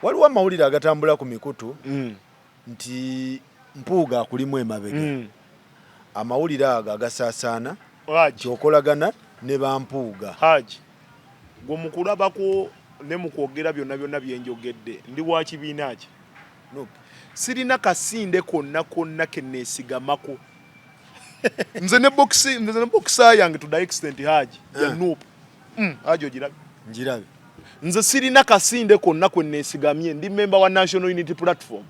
Waliwo amawulire agatambula ku mikutu nti Mpuuga akulimu emabega. Amawulire ago agasaasaana nti okolagana ne ba Mpuuga. Haji, gwe mu kulabako ne mu kwogera byonna byonna bye njogedde ndi wa kibiina ki? Nup. Sirina kasinde konna konna ke neesigamako. Nze ne box, nze ne boxer yange to the extent Haji ya Nup. Haji ogirabye? Ngirabye. Nze sirina kasinde konna kwe neesigamye, ndi member wa National Unity Platform.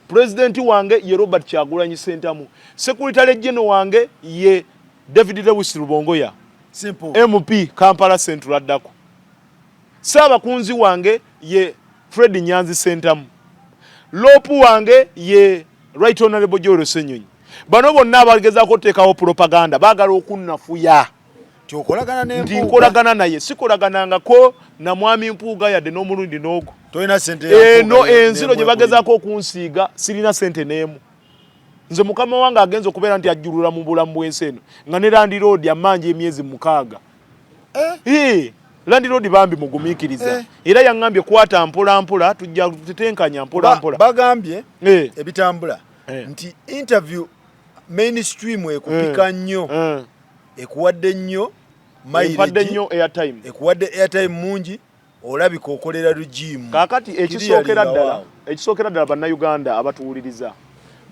Pulezidenti wange ye Robert Kyagulanyi Ssentamu. Secretary General wange ye David Lewis Rubongoya. Simple. MP Kampala Central addako. Ssaabakunzi wange ye Fred Nyanzi Ssentamu. Loopu wange ye Right Honorable Joel Ssenyonyi. Bano bonna abagezaako okuteekawo propaganda baagala okunnafuya. Nti okolagana ne Nti Mpuuga. nkolagana naye, sikolaganangako na mwami Mpuuga yadde n'omulundi n'ogwo. Tolina ssente ya Eno Mpuuga enziro gye n'emu bagezaako okunsiiga sirina ssente n'emu. Nze mukama wange agenze okubeera nti ajjulula mu bulamu bw'ensi eno nga ne landiroodi ammanja emyezi 6. Landiroodi bambi mugumiikiriza. Era yaŋŋambye kwata mpola mpola, tujja tetenkanya mpola mpola. Bagambye ebitambula nti interview mainstream ekupika nnyo. Ekuwadde nnyo mileage. Empadde nnyo airtime. Ekuwadde airtime mungi, olabika okolera regime. Kaakati Kiriya linga waawo. ekisookera ddala bannayuganda abatuwuliriza,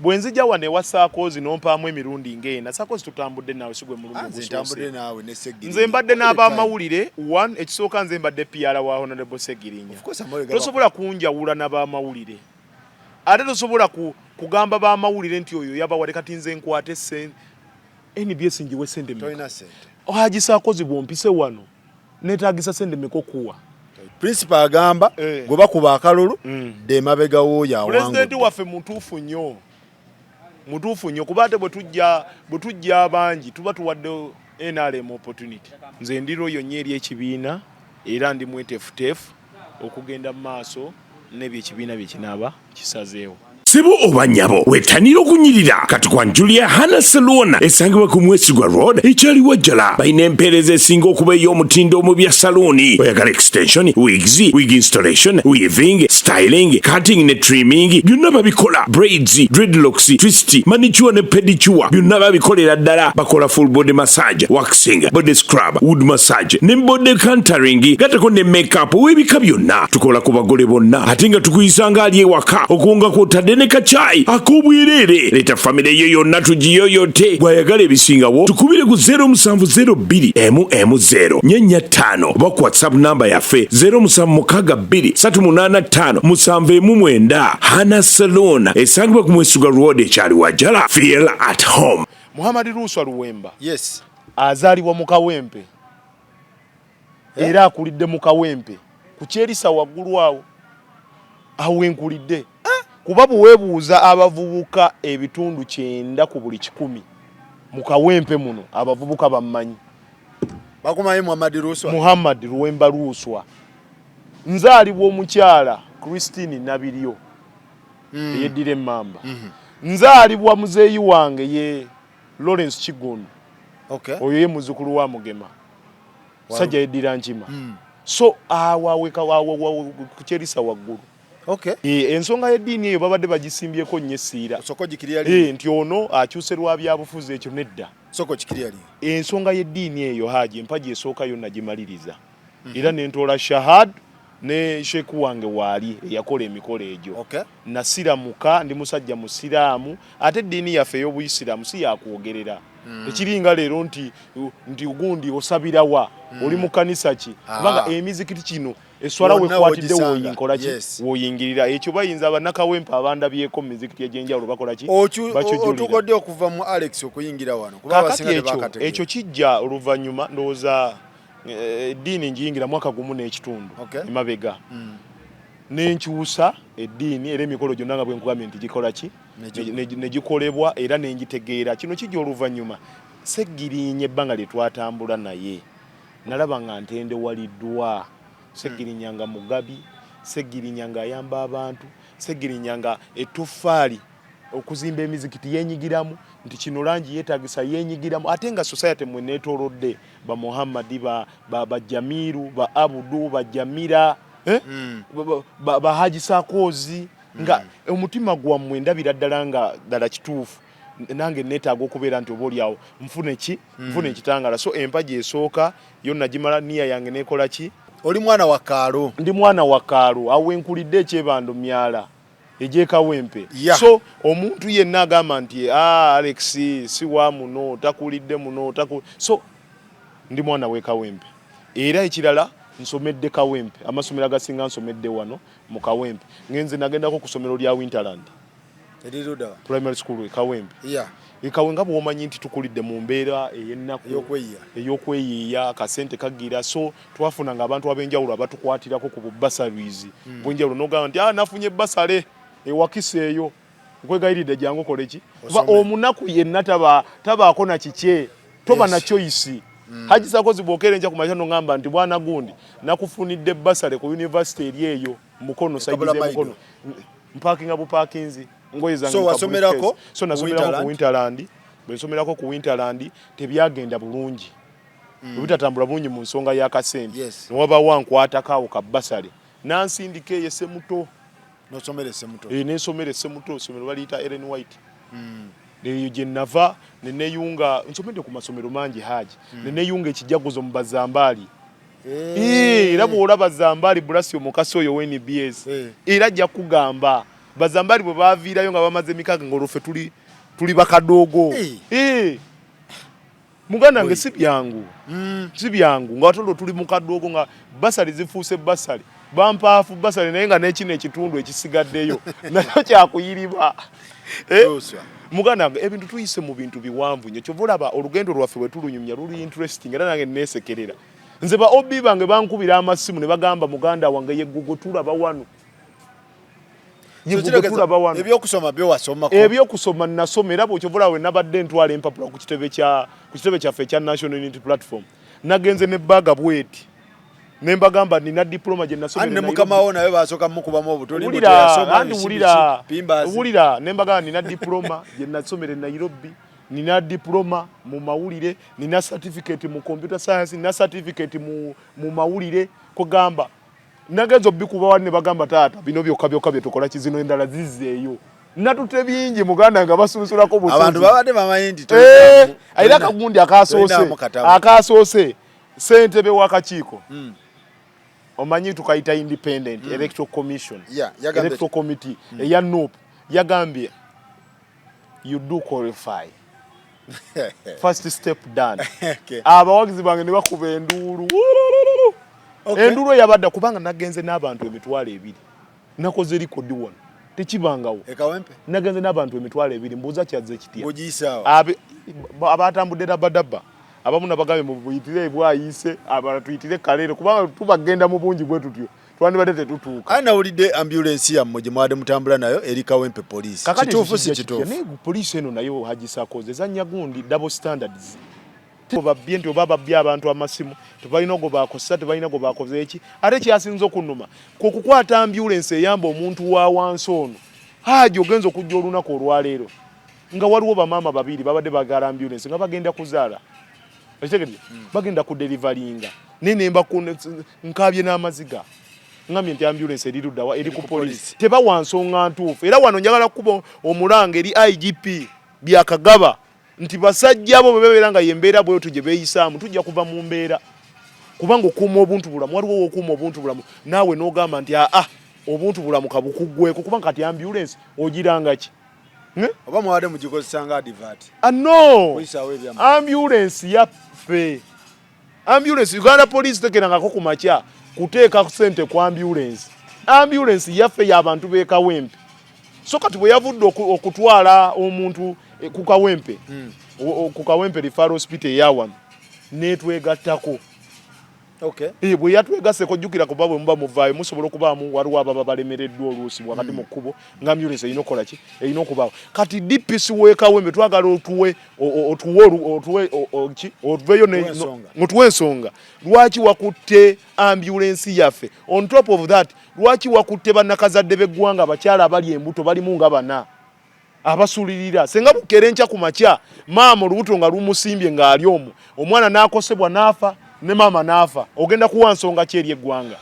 bwe nzija wano ewa Sarkozy n'ompaamu emirundi ng'ena, Sarkozy tutambudde naawe, si gwe mulundi Ah, nze ogusoose. ntambudde naawe ne Ssegirinya. Nze mbadde All the time. n'abamawulire, one, ekisooka nze mbadde PR wa Honorable Ssegirinya. Of course, amawulire gaba Tosobola kunjawula na bamawulire. Ate tosobola kugamba bamawulire nti oyo yabawadde, kati nze nkwate NBS ngiwe ssente mmeka? Tolina ssente. Haji Sarkozy bw'ompise wano neetaagisa ssente mmeka okuwa? Principal agamba gwe bakuba akalulu dda emabega w'oyo awangudde. Pulezidenti waffe mutuufu nnyo, mutuufu nnyo kuba ate bwe tujja abangi tuba tuwadde NRM opportunity. Nze ndi loyo nnyo eri ekibiina era ndi mweteefuteefu okugenda mu maaso n'ebyo ekibiina bye kinaaba kisazeewo. Ssebo oba nnyabo, wettanira okunyirira kati kwa Julia Hannah Salon esangibwa ku Mwesigwa Road ekyali Wajjala. Balina empeereza esinga okuba ey'omutindo mu bya saluuni. Oyagala extension, wigs, wig installation, weaving, styling, cutting ne trimming, byonna babikola. Braids, dreadlocks, twist, manicure ne pedicure byonna babikolera ddala. Bakola full body massage, waxing, body scrub, wood massage ne body contouring, gattako ne makeup ow'ebika byonna. Tukola ku bagole bonna ate nga tukuyisa ng'ali ewaka, okwonga kw'otadde ne kacaayi ak'obwereere. Leeta famire yo yonna tugiyoyote. Bw'ayagala ebisingawo tukubire ku 0702 emu emu 0 nnya nnya ttaano oba ku WhatsApp namba yaffe 0762 385 719. Hana Saloon esangibwa ku Mwesuga Road ekyali Wajala. Feel at home. Muhammad Luswa Luwemba. Yes. Azaalibwa mu Kawempe. Era akulidde mu Kawempe ku Kyerisa waggulu awo. Awo we nkulidde. Kuba bwe weebuuza abavubuka ebitundu 90 ku buli 100 mu Kawempe muno abavubuka bammanyi. Bakumanyi Muhammad Luswa? Muhammad Luwemba Luswa. Nzaalibwa omukyala Christine Nabiryo eyeddira emmamba. Nzaalibwa muzeeyi wange ye Lawrence Kiggundu. Oyo ye muzzukulu wa Mugema. Sajja yeddira Nkima. So awo aweka awo ku Kyerisa waggulu. Ensonga y'eddiini eyo babadde bagisimbyeko nnyo essiira. Soko gikirya Nti ono akyuse lwa byabufuzi ekyo nedda. Soko kikirya li. Ensonga y'eddiini eyo Haji empagi esooka yo nagimaliriza. Era ne ntoola Shahad ne Sheikh wange waali eyakola emikolo egyo. Nasiramuka, ndi musajja musiraamu ate eddiini yaffe ey'obuyisiraamu si yakwogerera. Tekiringa leero nti gundi osabira wa? Oli mu kkanisa ki? Kubanga emizikiti kino eswala Wonna wekwatidde w'ogisanga. w'oyinkola ki? W'oyingirira. Ekyo bayinza bannakawempe abandabyeko mu mizikiti egy'enjawulo bakola ki? Bakijulira. Otukodde okuva mu Alex okuyingira wano kuba Kaakati abasinga tebakategeera. ekyo kijja oluvannyuma ndowooza eddiini ngiyingira mwaka gumu n'ekitundu emabega. Nenkyusa eddiini era emikolo gyonna nga bwe nkugambye nti gikola ki? Ne gikolebwa era ne ngitegeera. Kino kijja oluvannyuma. Ssegirinya ebbanga lye twatambula naye nalaba nga ntendewaliddwa. Ssegirinya nga mugabi, Ssegirinya ng'ayamba abantu, Ssegirinya nga ettoffaali okuzimba emizikiti yeenyigiramu, nti kino langi yeetaagisa yeenyigiramu, ate nga society mwe neetoolodde ba Muhammad, ba Jamiru, ba Abudu, ba Jamira. Eh? Ba Haji Sakozi nga omutima gwammwe ndabira ddala nga ddala kituufu. Nange neetaaga okubeera nti oba oliawo nfune ki, nfune ekitangala. So empagi esooka yo nagimala, niya yange nekola ki. Oli mwana wa kaalo? Ndi mwana wa kaalo, awo wenkulidde, ekyebando myala egyekawempe. So omuntu yenna agamba nti, "Ah, Alex si wa muno, takulidde muno so ndi mwana w'ekawempe. Era ekirala, nsomedde Kawempe, amasomero agasinga nsomedde wano mu Kawempe. Ngenze nagendako ku ssomero lya Winterland Erirudawa? Primary School e Kawempe. Ekawe nga bw'omanyi nti tukulidde mu mbeera ey'ennaku, Ey'okweyiya. ey'okweyiiya, akasente kagira. So twafunanga abantu ab'enjawulo abatukwatirako ku bubursaries bw'enjawulo, n'ogamba nti, "Ah, nafunye bursary ewakisa eyo, nkwegayiridde jangu okole ki." Kuba Osome. omunaku yenna tabaako na kikye, toba na choice. Haji Sakozi, bw'okeera enkya ku makya n'oŋŋamba nti, "Bwana gundi, nakufunidde bursary ku university eri eyo Mukono," side Kabula. z'Emukono, mpakinga bupakinzi ngoye zange So mu ka wasomerako briefcase. So nasomerako ku Winterland? Winterland. Bwe nsomerako ku Winterland tebyagenda bulungi, bwe bitatambula bulungi mu nsonga y'akasente, newabawo ankwatako awo ka bursary nansindika eyo Semuto. Nosomera Esemuto? Eh, nensomera Esemuto, essomero baliyita Ellen White. Eyo gye nava neneyunga, nsomedde ku masomero mangi Haji, neneyunga ekijaguzo mu Bazambaali. Eh, era bw'olaba Zambaali Bulasio Mukasi oyo NBS, era ajja kugamba Bazambaali bwe baviirayo nga bamaze emikaaga nga olwo ffe tuli bakadoogo. Eh. Muganda wange, si byangu, si byangu nga ate olwo tuli mu kadoogo nga bursary zifuuse bursary, bampaafu bursary, naye nga n'ekino ekitundu ekisigaddeyo nakyo kyakuyiriba. Eh? Yoswa. Muganda wange, ebintu tuyise mu bintu biwanvu nnyo. Kyova olaba olugendo lwaffe bwe tulunyumya luli interesting, era nange neesekerera. Nze ba OB bange bankubira amasimu ne bagamba, "Muganda wange, yeggugo tulaba wano." So Yeggugo kitegeeza tulaba wano. Ebyokusoma byo wasomako? Ebyokusoma nasoma, era bwekyova olaba we nabadde ntwala empapula ku kitebe kyaffe ekya National Unity Platform, nagenze ne baga bweti ne mbagamba nina diploma gye nasomera Anti ne e Nairobi. mukama wo naye basooka mukubamu obutoli. Wulira, anti wulira, wulira, ne mbagamba nina diploma gye nasomera e Nairobi, nina diploma mu mawulire, nina certificate mu computer science, nina certificate mu mawulire. Kugamba nagenza obikuba wali ne bagamba, "Taata, bino byokka byokka bye tukola kizino, endala zizzeeyo." Natute bingi, muganda, nga basunsulako busunzi. Abantu babadde bamanyi nti Eh, era akagundi akasoose, tolinaamu katabo. Akasoose, ssentebe w'akakiiko, omanyi tukayita Independent Electoral Commission, Yeah, yagambye Electoral Committee eya NUP, yagambye, "You do qualify." First step done. Abawagizi bange ne bakuba enduulu. Enduulu eyabadda kubanga nagenze n'abantu 20,000, nakoze record wano, tekibangawo. Ekawempe? Nagenze n'abantu 20,000, mbuuza kyazze kitya? Ng'ogiyisaawa? Abatambudde dabadaba abamu nabagambye mubuyitire ebwayise, abalala tuyitire Kaleere, kubanga tubagenda mu bungi bwe tutyo twandibadde tetutuuka. Aye nawulidde ambulensi yammwe gye mwabadde mutambula nayo eri Kawempe poliisi. Kakati Kituufu si ekyo kijja kitya? kituufu? Naye poliisi eno nayo, Haji Sakoze, ezannya gundi double standards. Babbye nti oba babbye abantu amasimu, tebalina gwe bakozesa, tebalina gwe bakoze eki. Ate kyasinze okunnuma kwe kukwata ambulensi eyamba omuntu wa wansi ono. Haji, ogenza okujja olunaku olwaleero nga waliwo bamaama babiri babadde bagala ambulensi nga bagenda kuzaala, okitegedde, bagenda kudeliveringa, naye nemba nkabye n'amaziga, ngambye nti ambulance eri luddawa? Eri ku poliisi. Tebawa nsonga ntuufu. Era wano njagala kuba omulanga eri IGP Byakagaba nti basajja bo bwe babeera nga yembeera bwetyo gye beeyisaamu, tujja kuva mu mbeera, kubanga okuuma obuntu bulamu, waliwo wokuuma obuntu bulamu naawe n'ogamba nti, "Aa, obuntu bulamu kabukuggweko," kubanga kati ambulance ogiranga ki? Oba mwabadde mugikozesa nga advert? Ah, no. Kuyisaawo ebyama. Ambulance yaffe, ambulance Uganda Police tekerangako ku makya kuteeka sente ku ambulance. Ambulance yaffe y'abantu b'e Kawempe. So kati bwe yavudde okutwala omuntu ku Kawempe, ku Kawempe Referral Hospital eyawano, netwegattako. Eh, bwe yatwegasseko, jjukira kuba bwe muba muvaayo musobola okubaamu, waliwo ababa balemereddwa oluusi wakati mu kkubo, nga ambulance erina okukola ki? Erina okubaawo. Kati DPC w'ekawempe twagala otuwe otuwe otuwe ki, otuveeyo ensonga. Otuwe ensonga lwaki wakutte ambulance yaffe. On top of that, lwaki wakutte bannakazadde b'eggwanga, abakyala abali embuto balimu nga bana abasulirira? Senga bukera enkya ku makya maama olubuto nga lumusimbye ng'ali omwo, omwana n'akosebwa n'afa. Ne maama n'afa, ogenda kuwa nsonga ki eri eggwanga?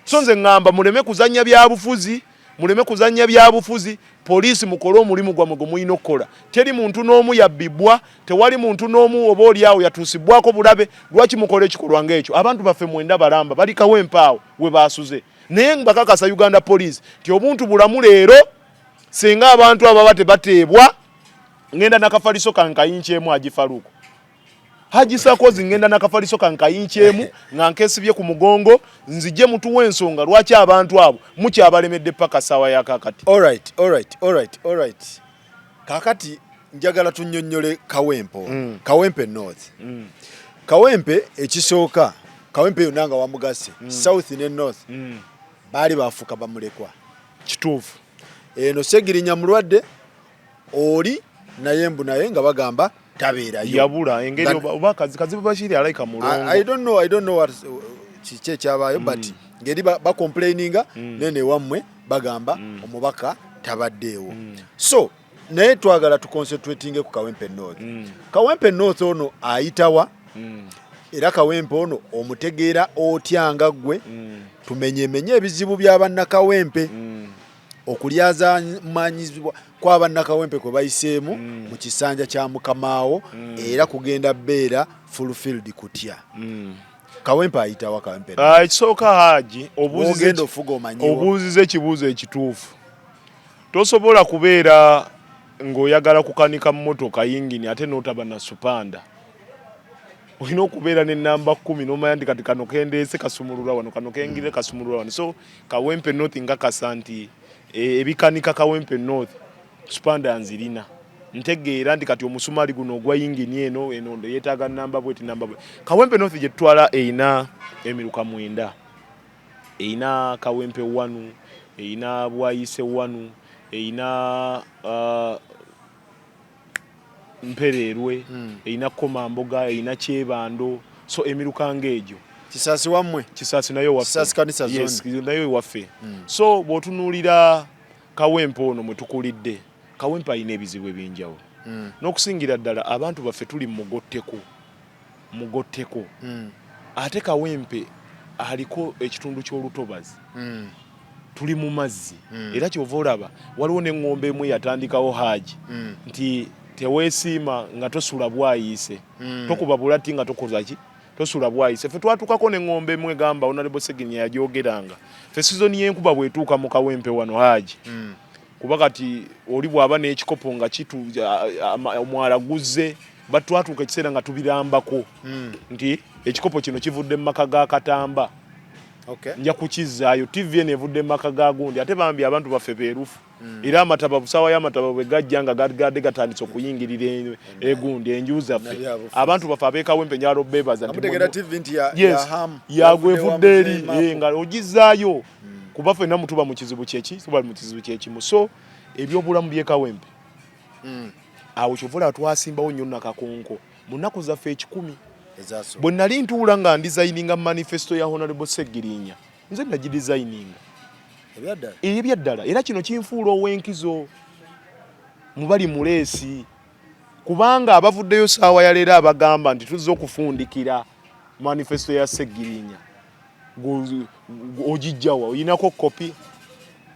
So nze ŋŋamba muleme kuzannya byabufuzi, muleme kuzannya byabufuzi. Poliisi, mukole omulimu gwammwe gwe mulina okukola. Teri muntu n'omu yabbibwa, tewali muntu n'omu oba oli awo yatuusibwako bulabe. Lwaki mukola ekikolwa ng'ekyo? Abantu baffe mwenda balamba bali Kawempe awo we baasuze, naye mbakakasa, Uganda Police, nti obuntu bulamu leero singa abantu abo baba tebateebwa. Ngenda nakafaliso kankayinkyemu Haji Faruku, Haji Sakozi, ngenda nakafaliso kankayinkyemu nga nkesibye ku mugongo, nzije mutuwa ensonga lwaki abantu abo mukyabalemedde paka saawa ya kakati. Alright. Kakati njagala tunnyonnyole Kawempe. Kawempe North. Kawempe ekisooka, Kawempe yonna nga wamugase, South ne North, baali bafuuka bamulekwa. Kituufu. Eno Segirinya mulwadde, oli naye mbu naye nga bagamba tabeerayo. Yabula engeri oba Kazibu Bashiri alayika mulongo. I don't know what kiki ekyabaayo, but ngeri bacomplaininga nene wammwe bagamba omubaka tabaddeewo. So naye twagala tuconcentratinge ku Kawempe North. Kawempe North ono ayitawa? Era Kawempe ono omutegeera otya nga ggwe? Tumenyemenye ebizibu by'abannakawempe, okulyazamanyizibwa kw'abannakawempe kwe bayiseemu mu kisanja kya mukamaawo, era kugenda beera fulfilled kutya? Kawempe ayitawa, Kawempe? Ah, ekisooka Haji, ogenda ofuga omanyiwo. Obuuziza ekibuuzo ekituufu. Tosobola kubeera ng'oyagala kukanika mmotoka yingini ate n'otaba na supanda. Olina okubeera n'ennamba 10 n'omanya nti kati kano kendeese kasumululwa wano, kano kengire kasumululwa wano. So Kawempe North nkakasa nti ebikanika Kawempe North, supanda nzirina. Ntegeera nti kati omusumaali guno ogwa yingini eno eno yeetaaga namba bweti, namba bwe. Kawempe North gye tutwala erina emiruka 9. Erina Kawempe 1, erina Bwayise 1, erina Mpereerwe, erina Komamboga, erina Kyebando. So emiruka ng'egyo. Kisaasi wammwe? Kisaasi nayo waffe. Kisaasi kanisa zone. Yes, nayo waffe. So bw'otunuulira Kawempe ono mwe tukulidde, Kawempe alina ebizibu ebyenjawulo, n'okusingira ddala abantu baffe tuli mu mugotteko, mugotteko. Ate Kawempe aliko ekitundu ky'olutobazi, tuli mu mazzi. Era kyova olaba waliwo n'eŋŋombe emu eyatandikawo Haji nti teweesiima nga tosula bwayiise, tokuba bulati nga tokoza ki, tosula bwayise. Ffe twatukako n'eŋŋombe emu egamba, Honorable Seginya yagyogeranga, ffe sizoni y'enkuba bw'etuuka mu Kawempe wano Haji, kuba kati oli bw'aba n'ekikopo nga kitu omwala guzze, batwatuuka ekiseera nga tubirambako nti ekikopo kino kivudde mu maka ga Katamba, nja kukizzaayo. TV eno evudde mu maka ga gundi. Ate bambi abantu baffe beerufu, era amataba, busaawa y'amataba bwe gajja nga gadde gatandise okuyingirira egundi enju zaffe, abantu baffe ab'ekawempe njagala obeebaza nti yes, yagwe evudde eri nga ogizzaayo, kuba ffenna mutuba mu kizibu kyeki, tuba mu kizibu kyekimu. So ebyobulamu by'ekawempe awo kyova olaba twasimbawo nnyo nakakonko mu nnaku zaffe 100. Bwe nali ntuula nga ndesigninga manifesto ya Honorable Segirinya, nze nagidesigninga ebyaddala, era kino kinfuula ow'enkizo mubali muleesi, kubanga abavuddeyo saawa ya leero abagamba nti tuzze okufundikira manifesto ya Segirinya, ogijjawa? Oyinako kopi?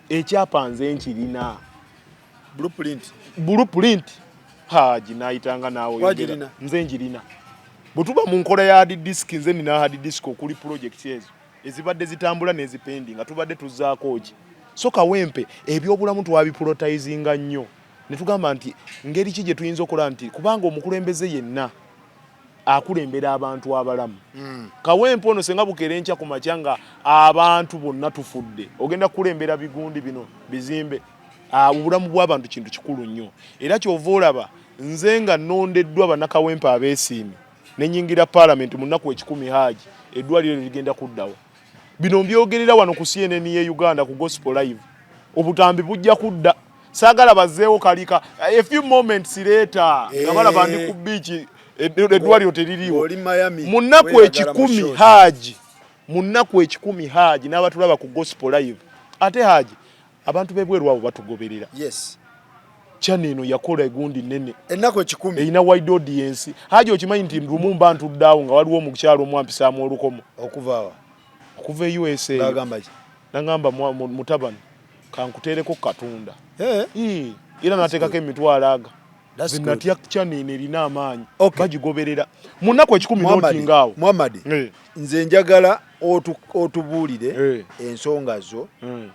Ekyapa nze nkirina. Blueprint, Haji, nayitanga naawe, nze njirina. Bwe tuba mu nkola ya hard disk, nze nina hard disk okuli project ezo ezibadde zitambula n'ezipending nga tubadde tuzzaako ki. So Kawempe ebyobulamu twabiprioritizinga nnyo, ne tugamba nti ngeri ki gye tuyinza okukola nti kubanga omukulembeze yenna akulembera abantu abalamu. Kawempe ono senga bukeera enkya ku makya nga abantu bonna tufudde, ogenda kukulembera bigundi bino bizimbe? Obulamu bw'abantu kintu kikulu nnyo, era kyova olaba nze nga nnondeddwa bannakawempe abeesiimi nenyingira paalamenti, mu nnaku 100 Haji, eddwaliro ligenda kuddawo. Bino mbyogerera wano ku CNN ye Uganda, ku Gospel Live. Obutambi bujja kudda. Saagala bazzeewo kalika a few moments later nga balaba ndi ku beach, eddwaliro teririiwo. Mu nnaku 100 Haji, mu nnaku 100 Haji, n'abatulaba ku Gospel Live, ate Haji, abantu b'ebweru abo batugoberera. Channel eno yakola egundi nene ennaku 10 erina wide audience. Haji, okimanyi nti lumu mba ntuddeawo nga waliwo omukyalo omwampisaamu olukomo? Okuvaawa? Okuva e USA. Ngagamba ki? Nagamba, "Mutabani, kankuteereko Katunda." Eh, Era nateekako emitwalo aga. That's Nze good. natya, channel eno erina amaanyi. Bagigoberera mu nnaku 10. Muhammad, Notinga awo. Muhammad, nze njagala otubuulire ensonga zo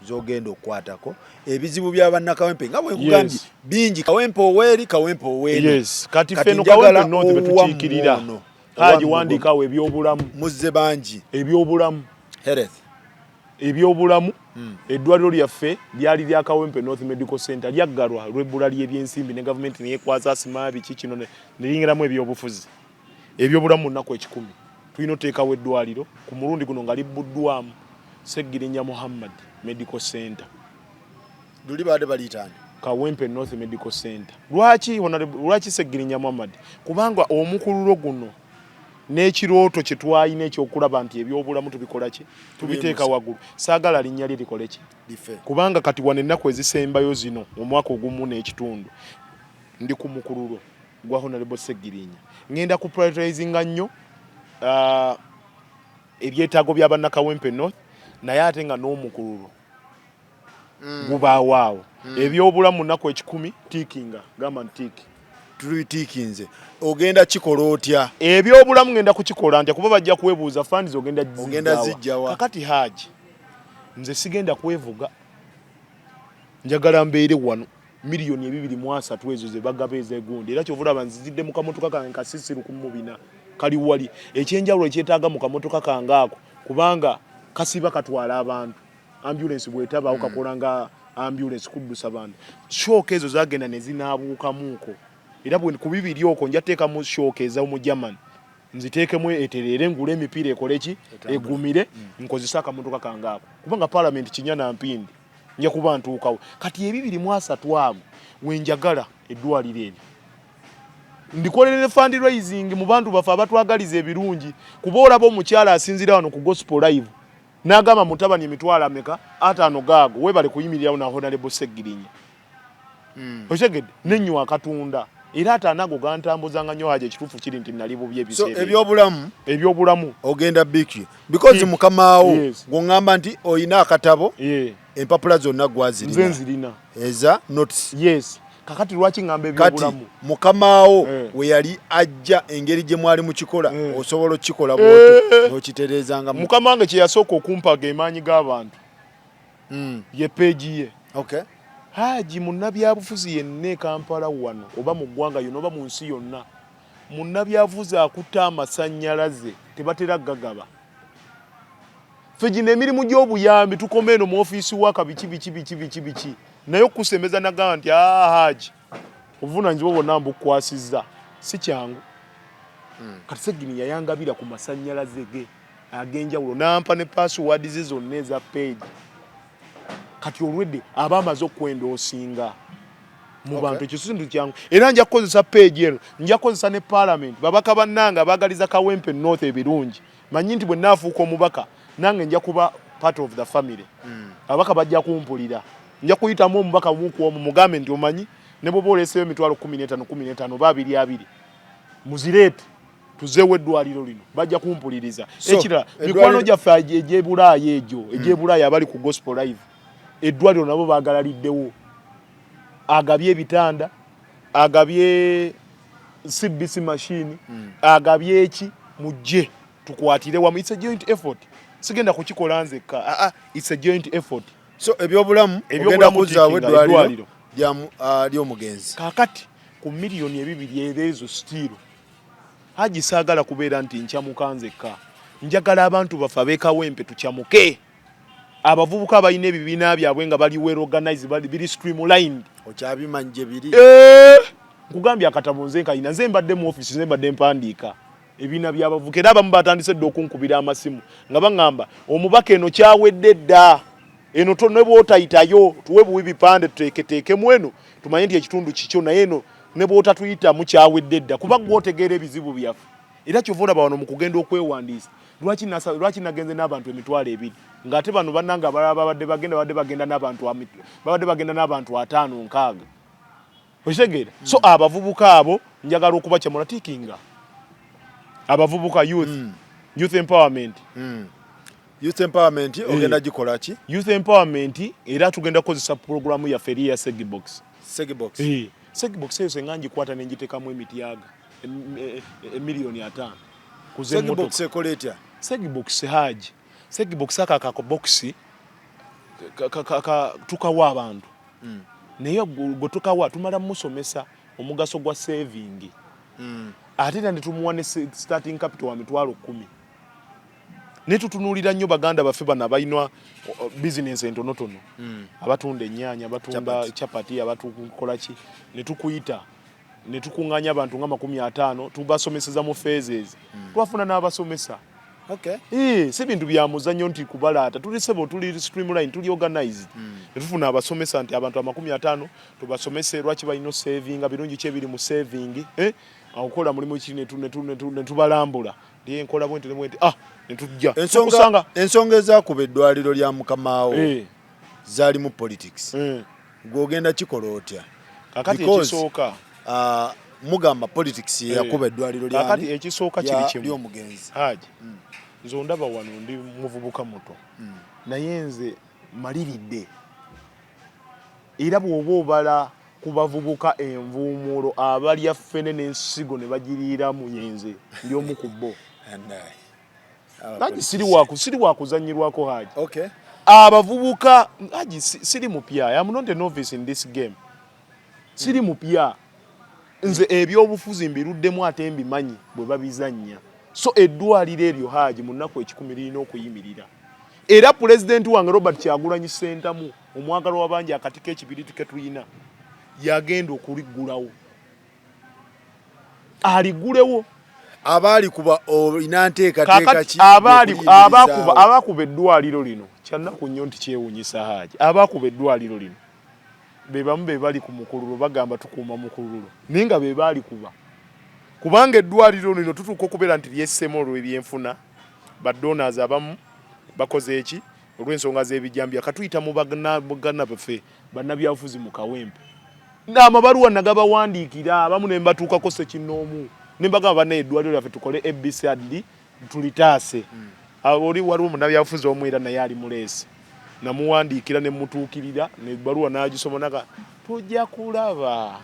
z'ogenda okukwatako, ebizibu bya bannakawempe, nga bwe nkugambye bingi, Kawempe oweeri, Kawempe oweeno. Yes, kati Kati ffe eno njagala Kawempe North betukiikirira. owammwe ono, Haji, owammwe. Wandiikawo ebyobulamu. Muzze bangi. Ebyobulamu. Health. Ebyobulamu, eddwaliro lyaffe lyali lya Kawempe North Medical Center, lyaggalwa lw'ebbula ly'ebyensimbi ne gavumenti neyekwasa asima biki kino ne liyingiramu ebyobufuzi. Ebyobulamu, mu nnaku 10 tulina oteekawo eddwaliro ku mulundi guno nga libbuddwamu Segirinya Muhammad Medical Center. Luli baadde baliyitaani? Kawempe North Medical Center. Lwaki lwaki Segirinya Muhammad? Kubanga omukululo guno n'ekirooto kye twalina ekyokulaba nti ebyobulamu tubikola ki, tubiteeka waggulu, saagala linnya lye likole ki? Life. Kubanga kati wano ennaku ezisembayo zino, omwaka ogumu n'ekitundu, ndi ku mukululo gwa Honorable Segirinya. Ngenda ku prioritizinga nnyo ebyetaago bya bannakawempe North, naye ate nga n'omukululo gubaawo awo. Ebyobulamu mu nnaku 10, tickinga, gamba nti tick. Tulitiikinze. Ogenda kikola otya? Ebyobulamu ngenda kukikola ntya? Kuba bajja kwebuuza, funds ogenda Ogenda zizzawa? zijjawa? Kakati Haji, nze sigenda kwevuga, njagala mbeere wano 230 million ezo ze bagaba ezegundi. Era kyova olaba nzizidde mu kamotoka kange kasisi 1400 kali wali. Ekyenjawulo ekyetaaga mu kamotoka kange ako, kubanga kasiba katwala abantu, ambulance bwetabaawo, kakola nga ambulance kuddusa bantu. Shock ezo zagenda ne zinaabuukamuuko, era bwe ku bibiri okwo nja teekamu shock ez'omu German, nziteekemu etereere, ngule emipiira ekole ki, egumire, nkozese akamotoka kange ako, kubanga parliament kinya na mpindi nja kuba ntuukawo. Kati 230 ago wenjagala eddwaliro eryo ndikolere ne fundraising mu bantu baffe abatwagaliza ebirungi, kuba olaba omukyala asinzira wano ku Gospel Live n'agamba, "Mutabani, emitwalo ameka? 50 gaago, weebale kuyimirirawo na Honorable Segirinya." Okitegedde? Nenywa akatunda, era 50 ago gantambuzanga nnyo. Haja, ekituufu kiri nti nali bubi So ebiseera ebyo. Ebyobulamu. Ebyobulamu. Ogenda biki? Because mukamaawo gwoŋŋamba nti oyina akatabo, empapula zonna nze gwazirina? Nzirina. Eza notes? Yes. Kakati lwaki ŋŋamba Kati ebyobulamu? mukamaawo we yali ajja, engeri gye mwali mukikola, osobola okukikola bwotyo n'okitereezanga Mukama wange kye yasooka okumpaga emaanyi g'abantu ye page ye. Haji, munnabyabufuzi yenna e Kampala wano oba mu ggwanga yonna oba mu nsi yonna, munnabyabufuzi akutte amasannyalaze tebatera gagaba. Ffe gino emirimu gy'obuyambi tukoma eno mu ofiisi waka, biki biki biki biki biki, naye okukusembeza nagamba nti, "Aa Haji, obuvunaanyizibwa bwonna mbukukwasizza," si kyangu. Kati Segini yayangabira ku masannyalaze ge ag'enjawulo, n'ampa ne password ze zonna eza page. Kati olwedde aba amaze okwendoosinga mu bantu. Ekyo si kintu kyangu, era nja kukozesa page eno, nja kukozesa ne parliament. Babaka bannange abaagaliza Kawempe North ebirungi, manyi nti bwe naafuuka omubaka nange nja kuba part of the family. Ababaka bajja kumpulira, nja kuyitamu omubaka muku omu mugambe nti, "Omanyi ne bwoba oleeseyo emitwalo 15 15 oba abiri abiri, muzireete tuzeewo eddwaliro lino." Bajja kumpuliriza. So, ekirala, mikwano gyaffe egy'ebulaaya egyo, egy'ebulaaya abali ku Gospel Live, eddwaliro nabo baagala liddewo. Agabye ebitanda, agabye CBC machine, agabye eki, mujje tukwatire wamu. It's a joint effort, sigenda kukikola nzekka. Ah, ah, it's a joint effort. So ebyobulamu ogenda Ebyobulamu kuzzaawo tickinga, eddwaliro eddwaliro. ly'omugenzi. Kaakati ku 2 miliyoni ereezo, still Haji, saagala kubeera nti nkyamuka nzekka. Njagala abantu baffe ab'ekawempe tukyamuke, abavubuka abalina ebibiina byabwe nga bali well organized, biri streamlined. Okyabimanyi gye biri? Eh, nkugambye akatabo nze nkalina, nze mbadde mu office, nze mbadde mpandiika ebibiina by'abavubuka, era abamu batandise dda okunkubira amasimu nga baŋŋamba, "Omubaka, eno kyawedde dda, eno ne bw'otayitayo tuwe buwi bipande tuteeketeekemu eno tumanye nti ekitundu kikyo, naye eno ne bw'otatuyitamu kyawedde dda, kuba gwe otegeera ebizibu byaffe." Era kyova olaba wano mu kugenda okwewandiisa, lwaki nagenze n'abantu 20,000, ng'ate bano bannange abalala babadde bagenda n'abantu 60, 60. Okitegeera? So abavubuka abo njagala okubakyamula tiikinga abavubuka youth, youth empowerment. Youth empowerment ogenda gikola ki? Youth empowerment era tugenda kukozesa programu yaffe eri eya Segibox. Segibox. Eh, Segibox eyo senga ngikwata nengiteekamu emityaga 5 million Segibox kuzemmotoka. Ekola etya? Segibox, Haji, Segibox aka akabokisi tukawa abantu, naye gwe tukawa tumala musomesa omugaso gwa saving, ate era ne tumuwa ne starting capital wa 10,000. Naye tutunuulira nnyo baganda baffe bano abalina bizinensi entonotono, abatunda ennyaanya, abatunda Chapati. chapati, abatukola ki, ne tukuyita ne tukuŋŋaanya abantu nga 50, tubasomeseza mu phases. Twafuna n'abasomesa. Eh, si bintu bya muzannyo nti kubalaata, tuli sebo, tuli streamline, tuli organized. Ne tufuna abasomesa nti abantu 50 tubasomese lwaki balina osavinga, birungi ki ebiri mu saving, eh? Okukola mulimu ki, ne tubalambula ndiye nkola bwenti ne bwenti, ah, ne tujja Ensonga tukusanga. Ensonga ezakuba eddwaliro lya mukamaawo zaalimu politics. Gw'ogenda kikola otya? Kakati Because, ekisooka mugamba politics ye yakuba eddwaliro Kakati lyani ekisooka kiri kimu. Ly'omugenzi. Haji, nze ondaba wano ndi muvubuka muto, naye nze maliridde, era bw'oba obala ku bavubuka envuumuulo abalya ffene n'ensigo ne bagiriiramu, yenze ndi omu ku bo. Anai. Haji, siri wakuzanyirwako, Haji. Abavubuka, Haji, siri mupya. I am not a novice in this game. Siri mupya nze, ebyobufuzi mbiruddemu ate mbimanyi bwe babizannya. So eddwaliro eryo, Haji, mu nnaku 100 lirina okuyimirira, era pulezidenti wange Robert Kyagulanyi Ssentamu, omwagalwa wabangi, akati k'ekibiriiti ke tulina, yagenda okuliggulawo, aligulewo. Abaali kuba olina nteekateeka Kaakati ki abaali okuyimirizaawo? abakuba eddwaliro lino, kyannaku nnyo nti kyewuunyisa, Haaji, abakuba eddwaliro lino be bamu be bali ku mukululo, bagamba tukuuma mukululo, naye nga be baali kuba, kubanga eddwaliro lino tutuuka okubeera nti lyessemu olw'ebyenfuna, badonors abamu bakoze eki olw'ensonga z'ebijambiya. Katuyita mu baganda baffe bannabyabufuzi mu Kawempe, amabaluwa nagabawandiikira, abamu ne mbatuukako ssekinnoomu ne mbagamba, bannaye, eddwaliro lyaffe tukole ABCD tulitaase. Oli waliwo munnabyabufuzi omu era naye ali muleesi, namuwandiikira ne mutuukirira nebbaluwa n'agisoma, naga tujja kulaba,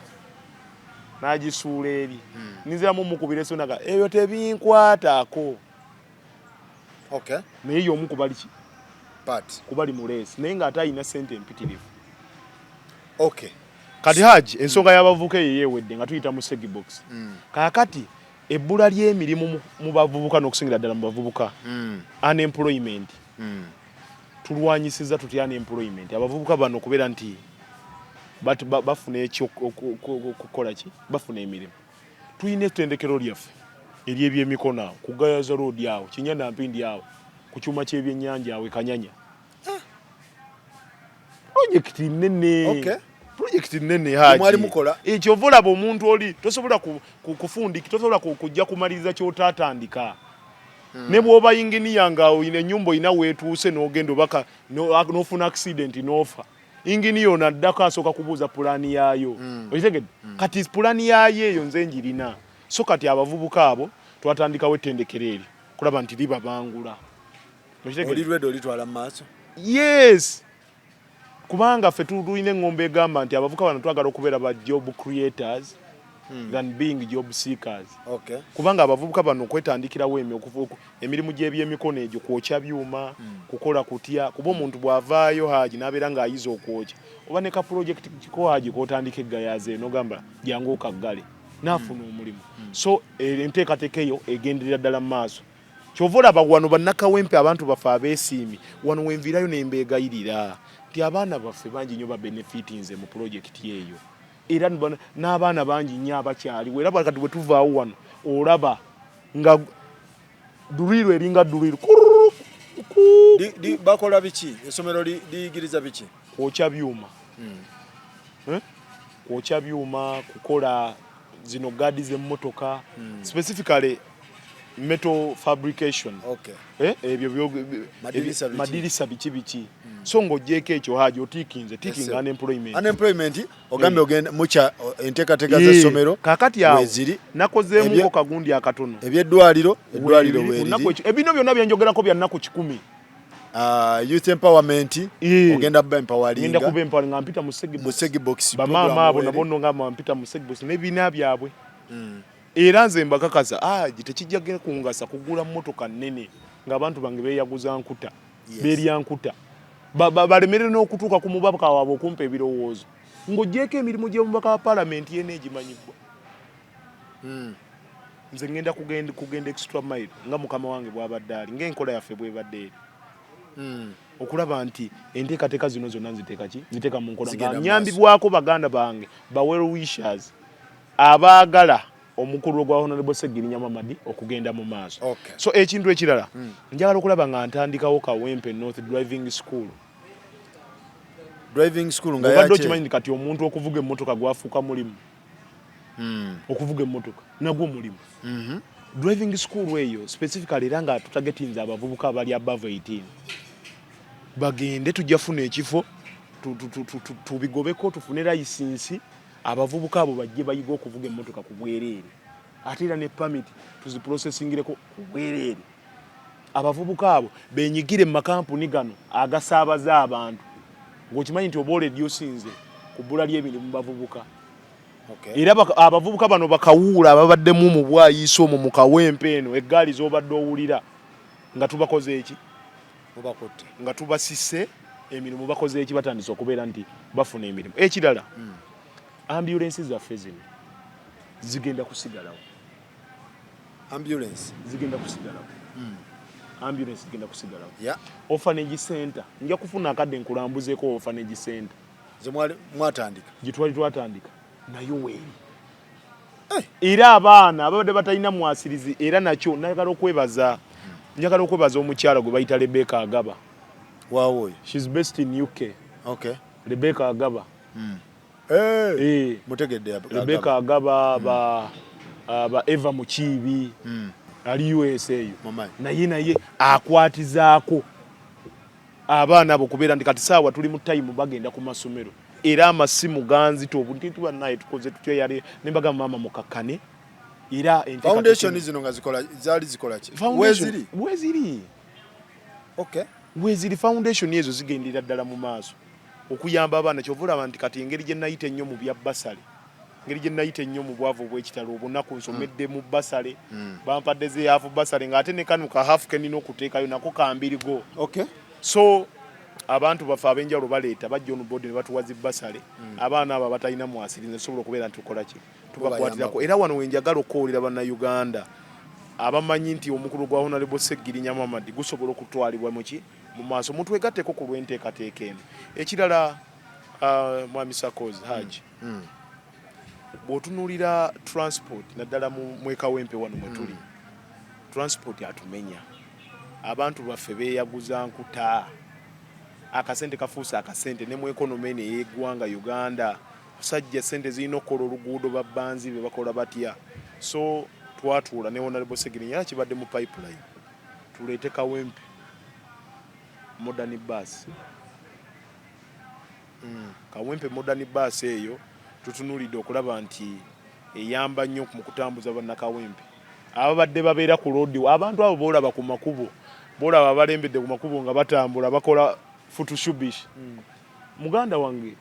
n'agisuula eri. Nziramu mukubira esimu, naga ebyo tebinkwatako. Naye y'omu kubali ki Part. Kubali muleesi, naye ng'ate alina ssente empitirivu. Kati Haji, ensonga y'abavubuka eyo yeewedde nga tuyita mu Segibox. Kaakati ebbula ly'emirimu mu bavubuka, n'okusingira ddala mu bavubuka, unemployment, tulwanyisiza tutya unemployment? Abavubuka bano okubeera nti bafuna ekyokukola ki, bafuna emirimu. Tulina ettendekero lyaffe ery'ebyemikono awo ku Gayaza Road, awo Kinya Nampindi, awo ku kyuma ky'ebyennyanja awo e Kanyanya. Projekiti nene. Projekiti nene, Haji. Mwali mukola. Kyova olaba omuntu oli tosobola kufundika, tosobola kujja kumaliriza ky'otaatandika. Ne bw'oba inginiya nga oyina ennyumba oyina weetuuse, n'ogenda obaka n'ofuna accident n'ofa, inginiya ono addako asooka kubuuza pulaani yaayo. Okitegedde? Kati pulaani yaayo eyo nze njirina. So kati abavubuka abo twatandikawo ettendekero eryo kulaba nti libabangula. Okitegedde? Oli ready olitwala mu maaso? Yes, kubanga ffe tulina eŋŋombo egamba nti abavubuka bano twagala okubeera ba job creators than being job seekers. Kubanga abavubuka bano okwetandikirawo emirimu gy'ebyemikono egyo, kwokya byuma, kukola kutya, kuba omuntu bw'avaayo, Haji, n'abeera ng'ayiza okwokya oba ne ka project ko, Haji, k'otandika eggayaza eno, ogamba jangu okaggale, n'afuna omulimu. So enteekateeka eyo egenderera ddala mu maaso. Kyova olaba wano bannakawempe, abantu baffe abeesiimi wano, wenviirayo ne mbeegayirira nti abaana baffe bangi nnyo babenefitinze mu pulojekiti eyo, era n'abaana bangi nnyo abakyaliwo. Era kati bwe tuvaawo wano olaba nga drill eringa drill. Bakola biki? Essomero liyigiriza biki? Kwokya byuma. Eh? Kwokya byuma, kukola zino gaadi z'emmotoka, specifically Metal fabrication. Okay. Eh, ebyo madirisa biki biki. So ng'ogyeko ekyo, Haji, otiikinze tiikinga unemployment. Unemployment ogambye ogenda mukya enteekateeka z'essomero. Kakati awo nakozeemuko kagundi akatono. Ebyeddwaliro, eddwaliro weeriri. Ebino byonna byenjogerako bya nnaku 100. Youth empowerment, ogenda kuba empoweringa. Ngenda kuba empoweringa nga mpita mu Segibox. Bamaama abo nabo nno nga mpita mu Segibox n'ebibiina byabwe. Era nze mbakakasa, ah, tekijja kungasa kugula mmotoka nnene ng'abantu bange beeyaguza nkuta, beerya nkuta, balemerere n'okutuuka ku mubaka waabwe okumpa ebirowoozo. Ng'ogyeko emirimu gy'omubaka wa paalamenti yena egimanyibwa, nze ngenda kugenda extra mile nga mukama wange bw'abadde ali, ng'enkola yaffe bw'ebadde eri, okulaba nti enteekateeka zino zonna nziteeka ki, nziteeka mu nkola nga nyambibwako baganda bange ba well wishers abaagala omukulu gwa Honorable Ssegirinya Muhammad okugenda mu maaso. So ekintu ekirala, njagala okulaba nga ntandikawo Kawempe North Driving School. Driving school nga obadde okimanyi kati omuntu okuvuga emmotoka gwafuuka mulimu? Okuvuga emmotoka nagwo mulimu. Driving school eyo specifically era nga tutagetinze abavubuka abali above 18 bagende, tujja funa ekifo tubigobeko, tufune license, abavubuka abo bajje bayiga okuvuga emmotoka ku bwereere, ate era ne permit tuziprocessingireko ku bwereere. Abavubuka abo benyigire mu makampuni gano agasaabaza abantu, ng'okimanyi nti oba oreducinze ku bbula ly'emirimu mu bavubuka. Era abavubuka bano bakawuula ababaddemu mu bwayiisa omwo mu Kawempe eno, eggaali z'obadde owulira nga tubakoze eki, nga tubasise emirimu, bakoze eki, batandise okubeera nti bafuna emirimu. Ekirala, ambulensi zaffe zino zigenda kusigalawo. Ambulance. Zigenda kusigalawo. Ambulance zigenda kusigalawo. Orphanage center, nja kufuna akadde nkulambuzeeko orphanage center. Ze mwatandika. Gye twali twatandika nayo weeri. Era abaana ababadde batalina mwasirizi, era nakyo njagala okwebaza, njagala okwebaza omukyala gwe bayita Rebecca Agaba. Waawo oyo? She's best in UK. Rebecca Agaba. Eh, mutegedde. Rebecca Agaba, ba Eva Mukiibi ali USA eyo. Mumanyi. Naye akwatizaako abaana abo kubeera nti kati saawa tuli mu time bagenda ku masomero, era amasimu ganzita obuntu, naye tukoze tutya? Yali nembagamba, maama mukakkane, era foundation zino nga zikola, zaali zikola ki? Weziri? Weziri. Weziri. Foundation ezo zigendera ddala mu maaso okuyamba abaana. Kyova olaba nti kati engeri gye nayita ennyo mu bya bursary, engeri gye nayita ennyo mu bwavu obw'ekitalo, obunaku, nsomedde mu bursary, bampadde ze half bursary, ng'ate ne kano ka half ke nina okuteekayo nako kambirigo. So abantu baffe ab'enjawulo baleeta, bajja on board ne batuwa zi bursary. Abaana abo abatalina mwasirizi tusobola okubeera nti tukola ki, tubakwatirako. Era wano wenjagala okukoolera Bannayuganda abamanyi nti omukulu gwa Honorable Ssegirinya Muhammad gusobola okutwalibwa muki mu maaso, mutwegatteko ku lw'enteekateeka eno. Ekirala, Mwami Sakoz Haji, bw'otunuulira transport, naddala mu mwekawempe wano mwe tuli, transport atumenya. Abantu baffe beeyaguza nkuta, akasente kafuuse akasente ne mu economy eno ey'eggwanga Uganda. Musajja, sente zirina okukola oluguudo, babbanzi be bakola batya? So twatuula ne Honorable Ssegirinya, era kibadde mu pipeline tuleete Kawempe modern bus. Kawempe modern bus eyo tutunuulidde okulaba nti eyamba nnyo mu kutambuza bannakawempe ababadde babeera ku road. Abantu abo boolaba ku makubo, boolaba abalembedde ku makubo nga batambula bakola futushubish. Muganda wange,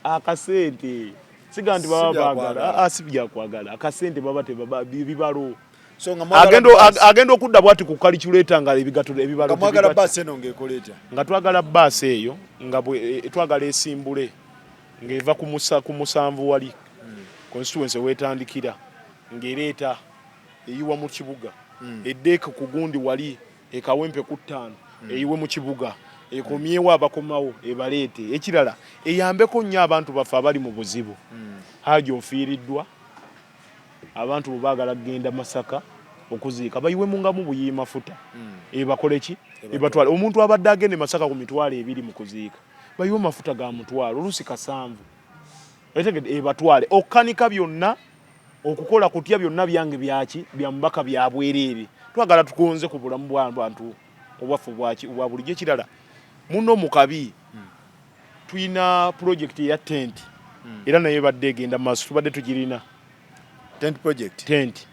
akasente siga nti baba baagala, ah, si byakwagala, akasente baba tebaba bibalo. So nga mwagala agenda okudda bwati ku calculator nga ebigato ebibalo nga mwagala bus eno ng'ekola etya? Nga twagala baasi eyo nga twagala esimbule ng'eva ku 7 wali constituency wetandikira, ng'ereeta eyiwa mu kibuga, eddeeka ku gundi wali ekawempe ku 5, eyiwe mu kibuga, ekomyewo abakomawo, ebaleete. Ekirala, eyambeko nnyo abantu baffe abali mu buzibu. Haji, ofiiriddwa, abantu bwe baagala kugenda Masaka okuziika, bayiwemu nga mu buyiyi mafuta, ebakole ki, ebatwale. Omuntu abadde agenda e Masaka ku 20,000 mu kuziika, bayiwe mafuta ga 500, oluusi 700, etegedde, ebatwale okkanika byonna. Okukola kutya byonna byange byaki bya mubaka bya bwereere. Twagala tugonze ku bulamu bw'abantu obwaffe obwaki obwa bulijjo. Ekirala muno mu kabi tulina pulojekiti eya tenti era nayo ebadde egenda mu maaso, tubadde tugirina. Tent project. Tent.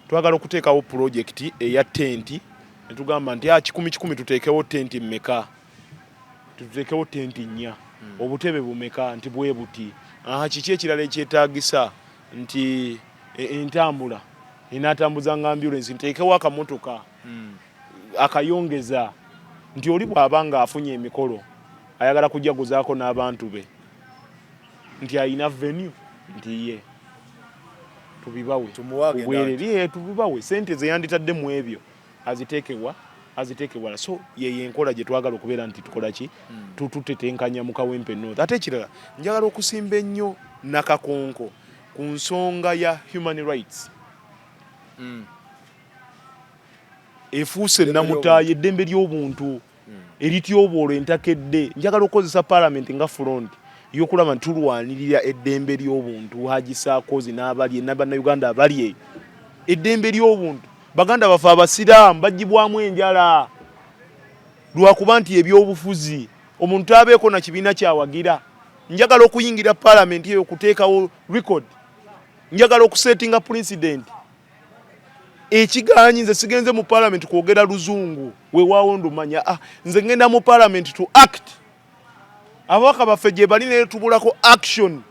Twagala okuteekawo pulojekiti eya tenti ne tugamba nti ah, kikumi kikumi tuteekewo tenti mmeka? Tuteekewo tenti nnya. Obutebe bumeka? Nti bwe buti. Aha, kiki ekirala ekyetaagisa? Nti entambula enaatambuza nga ambulensi, nteekewo akamotoka akayongeza nti oli bw'aba ng'afunye emikolo ayagala kujaguzaako n'abantu be nti alina venue nti ye tubibawe obwerere, tubibawe sente ze yanditadde mu ebyo aziteekewa aziteeke wala. So yeyo enkola gye twagala okubeera nti tukola ki, tutetenkanya mu Kawempe North. Ate ekirala njagala okusimba ennyo nakakonko ku nsonga ya human rights. Efuuse namutaayi eddembe ly'obuntu erityoboola entakedde. Njagala okukozesa Palamenti nga front y'okulaba nti tulwanirira eddembe ly'obuntu. Haji Saakozi n'abali Bannayuganda abali eyo, eddembe ly'obuntu. Baganda baffe Abasiraamu baggyibwamu enjala lwakuba nti ebyobufuzi omuntu abeeko na kibiina kyawagira. Njagala okuyingira Palamenti eyo okuteekawo record, njagala okusetinga precedent ekiganyi. Nze sigenze mu Parliament kwogera luzungu, weewaawo ndumanya. Ah, nze ngenda mu Parliament to act. Ababaka baffe gye bali naye tubulako action.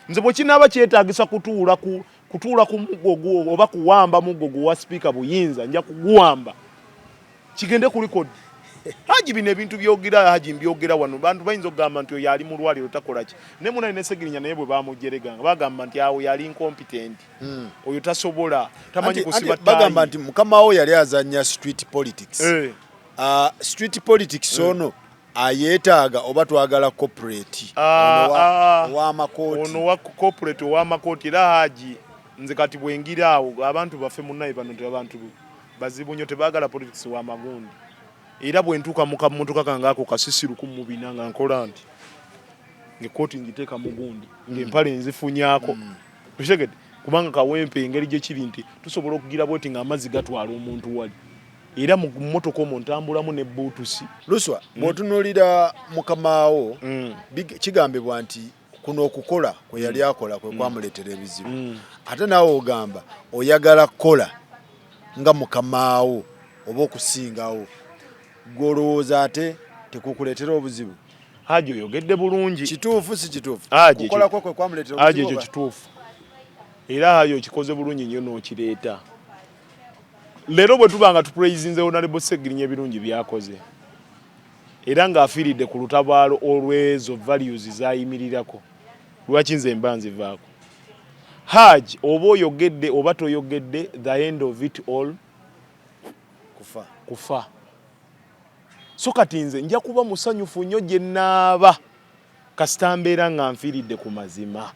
Nze bwe kinaaba kyetaagisa kutuula ku kutuula ku muggo gwo oba kuwamba muggo gwo wa sipiika buyinza, nja kuguwamba kigende ku record. Haji, bino ebintu byogira, Haji, mbyogera wano, bantu bayinza okugamba nti oyo ali mu lwaliro takola ki, naye munaye ne Segirinya naye bwe bamujereganga bagamba nti awo yali incompetent. Oyo tasobola, tamanyi kusiba ttaayi. Bagamba nti mukama wo yali azannya street politics. Street politics ono ayeetaaga oba twagala corporate ow'amakooti? Ono wa corporate ow'amakooti. Era Haji, nze kati bwengira awo abantu baffe munaye bano nti abantu bazibu nnyo, tebaagala politics wa magundi. Era bwe ntuuka mu kamotoka kange ako kasisi 1400 nga nkola nti ng'ekkooti ngiteeka mu gundi, ng'empale nzifunyaako. Okitegedde? Kubanga Kawempe engeri gye kiri nti tusobola okugira bweti ng'amazzi gatwala omuntu wali, era mu mmotoka omwo ntambulamu ne buutusi. Luswa, bw'otunuulira mukamaawo, kigambibwa nti kuno okukola kwe yali akola kwe kwamuleetera ebizibu. Ate naawe ogamba oyagala kukola nga mukamaawo oba okusingawo, gwe olowooza ate tekukuleetera obuzibu? Haji, oyogedde bulungi. Kituufu si kituufu? Haji, kukola kwe kwe kwamuleetera Haji, obuzibu ekyo oba? Kituufu. Era Haji, okikoze bulungi nnyo n'okireeta. Leero bwe tuba nga tupraisinze Honorable Segirinya ebirungi by'akoze era ng'afiiridde ku lutabaalo olw'ezo values z'ayimirirako, lwaki nze mba nzivaako? Hajj, oba oyogedde oba toyogedde, the end of it all kufa. Kufa. So kati nze nja kuba musanyufu nnyo gye naaba kasita mbeera nga nfiiridde ku mazima.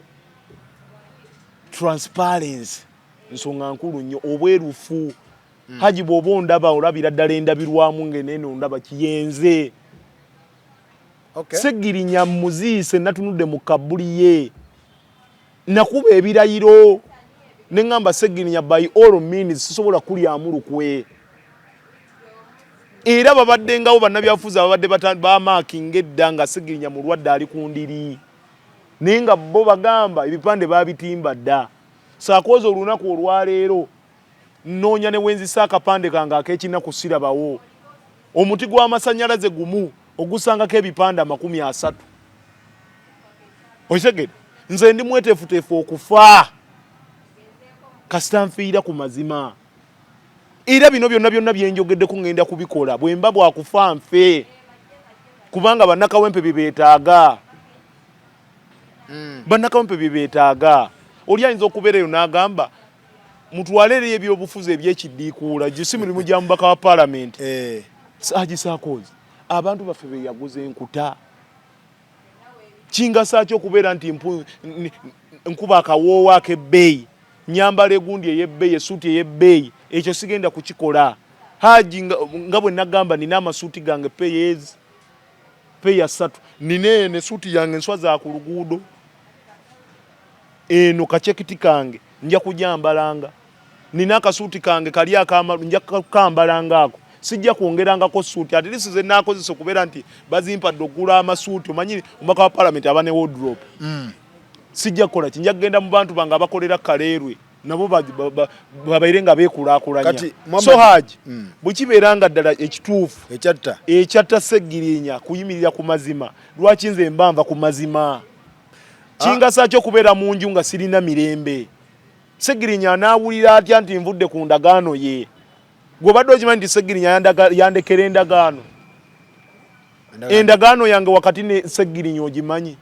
Transparency nsonga nkulu nnyo, obwerufu. Haji, bw'oba ondaba olabira ddala endabirwamu ng'eneeno ndaba kiyenze. Segirinya muziise, natunudde mu kabuli ye, nakuba ebirayiro ne ŋŋamba Segirinya by all means sisobola kulyamu lukwe. Era babaddengawo bannabyabufuzi ababadde bamaakinga edda nga Segirinya mulwadde ali ku ndiri, naye nga bo bagamba ebipande babitimba dda. Saakooza olunaku olwaleero nnoonya ne wenzisa akapande kange ak'ekinaku sirabawo. Omuti gw'amasannyalaze gumu ogusangako ebipande 30. Okitegedde? Nze ndi mweteefuteefu okufa kasita nfiira ku mazima. Era bino byonna byonna bye njogeddeko ŋŋenda kubikola, bwe mba bwakufa nfe, kubanga bannakawempe bye beetaaga. Bannakawempe bye beetaaga. Oli ayinza okubeera eyo n'agamba mutwale eri ebyobufuzi ebyekiddiikuula, gyo si mirimu gya mubaka wa Palamenti. Haji Saakozi, abantu baffe be yaguza enkuta. Kingasa ki okubeera nti nkuba akawoowo ak'ebbeeyi, nyambala egundi ey'ebbeeyi, essuuti ey'ebbeeyi? Ekyo sigenda kukikola. Haji, nga bwe nagamba, nina amasuuti gange peyezi peya ssatu, nina eno essuuti yange enswa za ku luguudo. Eno kacekiti kange nja kujambalanga, nina akasuuti kange kali akamalu nja kukambalanga ako, sijja kwongerangako suuti. At least ze naakozesa okubeera nti bazimpadde okugula amasuuti, omanyi omubaka wa palamenti aba ne wardrobe. Sijja kukola ki, nja kugenda mu bantu bange abakolera Kaleerwe nabo babeere nga beekulaakulanya. So Haji, bwe kibeera nga ddala ekituufu ekyatta Ssegirinya kuyimirira ku mazima, lwaki nze mba nva ku mazima? Kingasa ki okubeera mu nju nga sirina mirembe? Ssegirinya anaawulira atya nti nvudde ku ndagaano ye? Gwe obadde okimanyi nti Ssegirinya yandekera endagaano? Endagaano yange wakati ne Ssegirinya ogimanyi?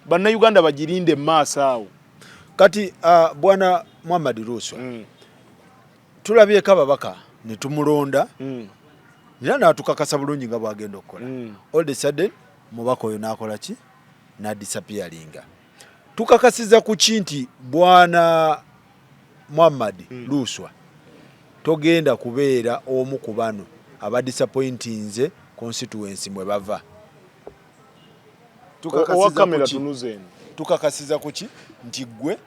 Bannayuganda bagirinde mu maaso awo. Kati Bwana Muhammad Luswa, tulabyeko ababaka ne tumulonda era n'atukakasa bulungi nga bw'agenda okukola. All the sudden mubaka oyo n'akola ki? N'adisappearinga. Tukakasiza ku ki nti Bwana Muhammad Luswa togenda kubeera omu ku bano abadisappointinze constituency mwe bava? Tukakasiza ku ki nti ggwe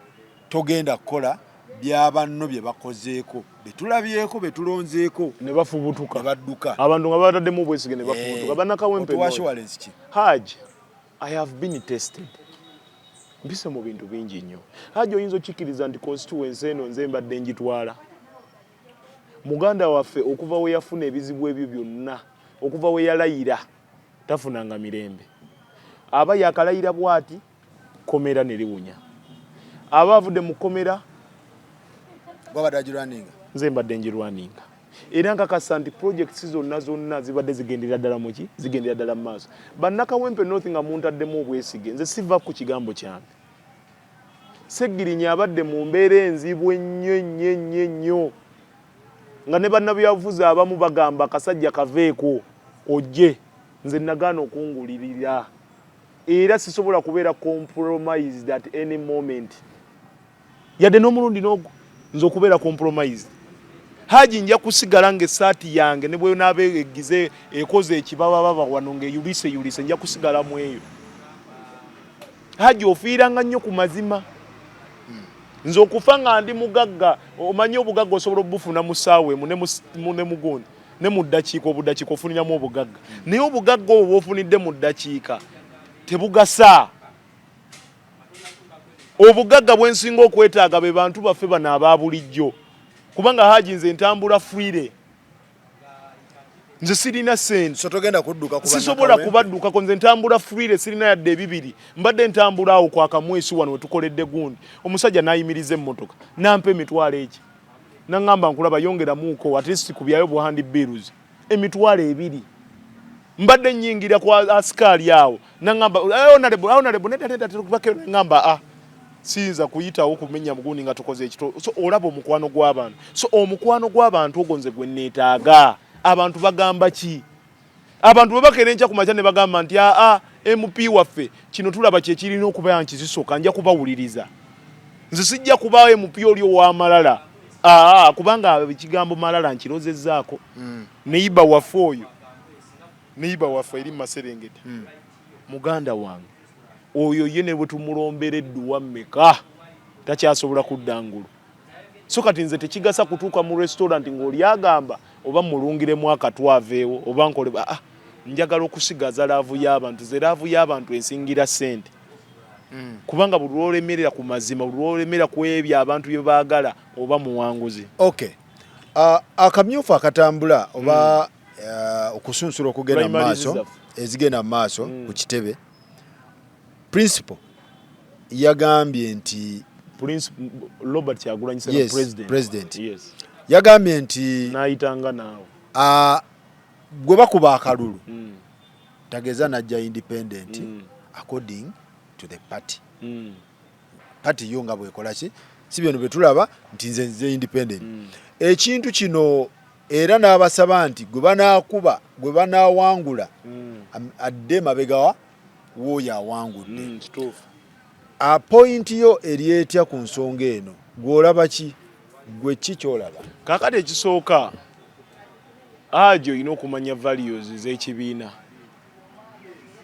togenda kukola bya banno bye bakozeeko, be tulabyeko, be tulonzeeko ne bafubutuka ne badduka, abantu nga bataddemu obwesige ne bafubutuka? Bannakawempe Otuwa assurance ki? Hajj, I have been tested, mpise mu bintu bingi nnyo. Hajj, oyinza okikkiriza nti constituency eno nze mbadde njitwala? Muganda waffe okuva we yafuna ebizibu ebyo byonna, okuva we yalayira tafunanga mirembe. Aba yakalayira bwati, kkomera ne liwunya, aba avudde mu kkomera. Gwabadde agirwaninga? Nze mbadde ngirwaninga, era nkakasa nti projects zonna zonna zibadde zigendera ddala muki, zigendera ddala mu maaso. Bannakawempe North, nga muntaddemu obwesige, nze siva ku kigambo kyange. Seggirinya abadde mu mbeera enzibu ennyo ennyo ennyo ennyo, nga ne bannabyabufuzi abamu bagamba akasajja kaveeko ojje. Nze nagaana okungulirira, era sisobola kubeera compromised at any moment, yadde n'omulundi n'ogwo nze okubeera compromised. Haji, nja kusigala ng'essaati yange ne bwenaaba egize ekoze ekibabababa wano ng'eyulise yulise, nja kusigala mu eyo. Haji, ofiiranga nnyo ku mazima. Nze okufa nga ndi mugagga, omanyi obugagga osobola obufuna mu ssaawa emu ne mugundi ne mu ddakiika, obuddakiika ofuniramu obugagga, naye obugagga obwo bw'ofunidde mu ddakiika tebugasa. Obugagga bwensinga okwetaaga be bantu baffe bano aba bulijjo, kubanga Haji, nze ntambula freely, nze sirina sente. So togenda kudduka ku Sisobola kubaddukako. Nze ntambula freely, sirina yadde ebibiri. Mbadde ntambula awo kwa Kamwesi wano wetukoledde gundi, omusajja n'ayimiriza emmotoka nampa 20,000 egi, naŋŋamba, "Nkulaba, yongeramuuko at least ku byayo bu handbills." 20,000. Mbadde nnyingira ku asikaali awo, naŋŋamba, "Eh, honorable, honorable." "Nedda, nedda, tubake." Naŋŋamba, "Ah, siyinza kuyitawo kumenya mugundi nga tukoze ekito." So olaba omukwano gw'abantu, so omukwano gw'abantu ogwo nze gwe neetaaga. Abantu bagamba ki? Abantu bwe bakeera enkya ku makya ne bagamba nti, "Aa, MP waffe, kino tulaba kyekirina okubeera nkizisooka," nja kubawuliriza. Nze sijja kuba MP oli ow'amalala, aa, kubanga ekigambo malala nkirozezzaako. Neighbour waffe oyo, neighbour waffe eri mu maserengeta, muganda wange oyo, ye ne bwe tumulombera edduwa mmeka takyasobola kudda ngulu. So kati nze tekigasa kutuuka mu restaurant ng'oli agamba oba mulungiremu akatwa aveewo oba nkole. Ah, njagala okusigaza love y'abantu. Ze love y'abantu ensingira ssente, kubanga buli lwolemerera ku mazima, buli lwolemera ku ebyo abantu bye baagala, oba muwanguzi. Okay, akamyufu akatambula oba okusunsula okugenda mu Primaries maaso zaffe. Ezigenda mu maaso ku kitebe, principal yagambye nti Prince Robert Kyagulanyi Ssentamu, Yes, president. President. Yes. Yagambye nti n'ayitanga naawe. Gwe bakuba akalulu tageza najja independent according to the party. Party yo nga bwekola ki, si byano bye tulaba nti nze nze independent. Ekintu kino era n'abasaba nti gwe banaakuba, gwe banaawangula, adde emabega w'oyo awangudde. Kituufu. Point yo eri etya ku nsonga eno? Gw'olaba ki? Gwe ki ky'olaba? Kaakati ekisooka, aji olina okumanya values z'ekibiina.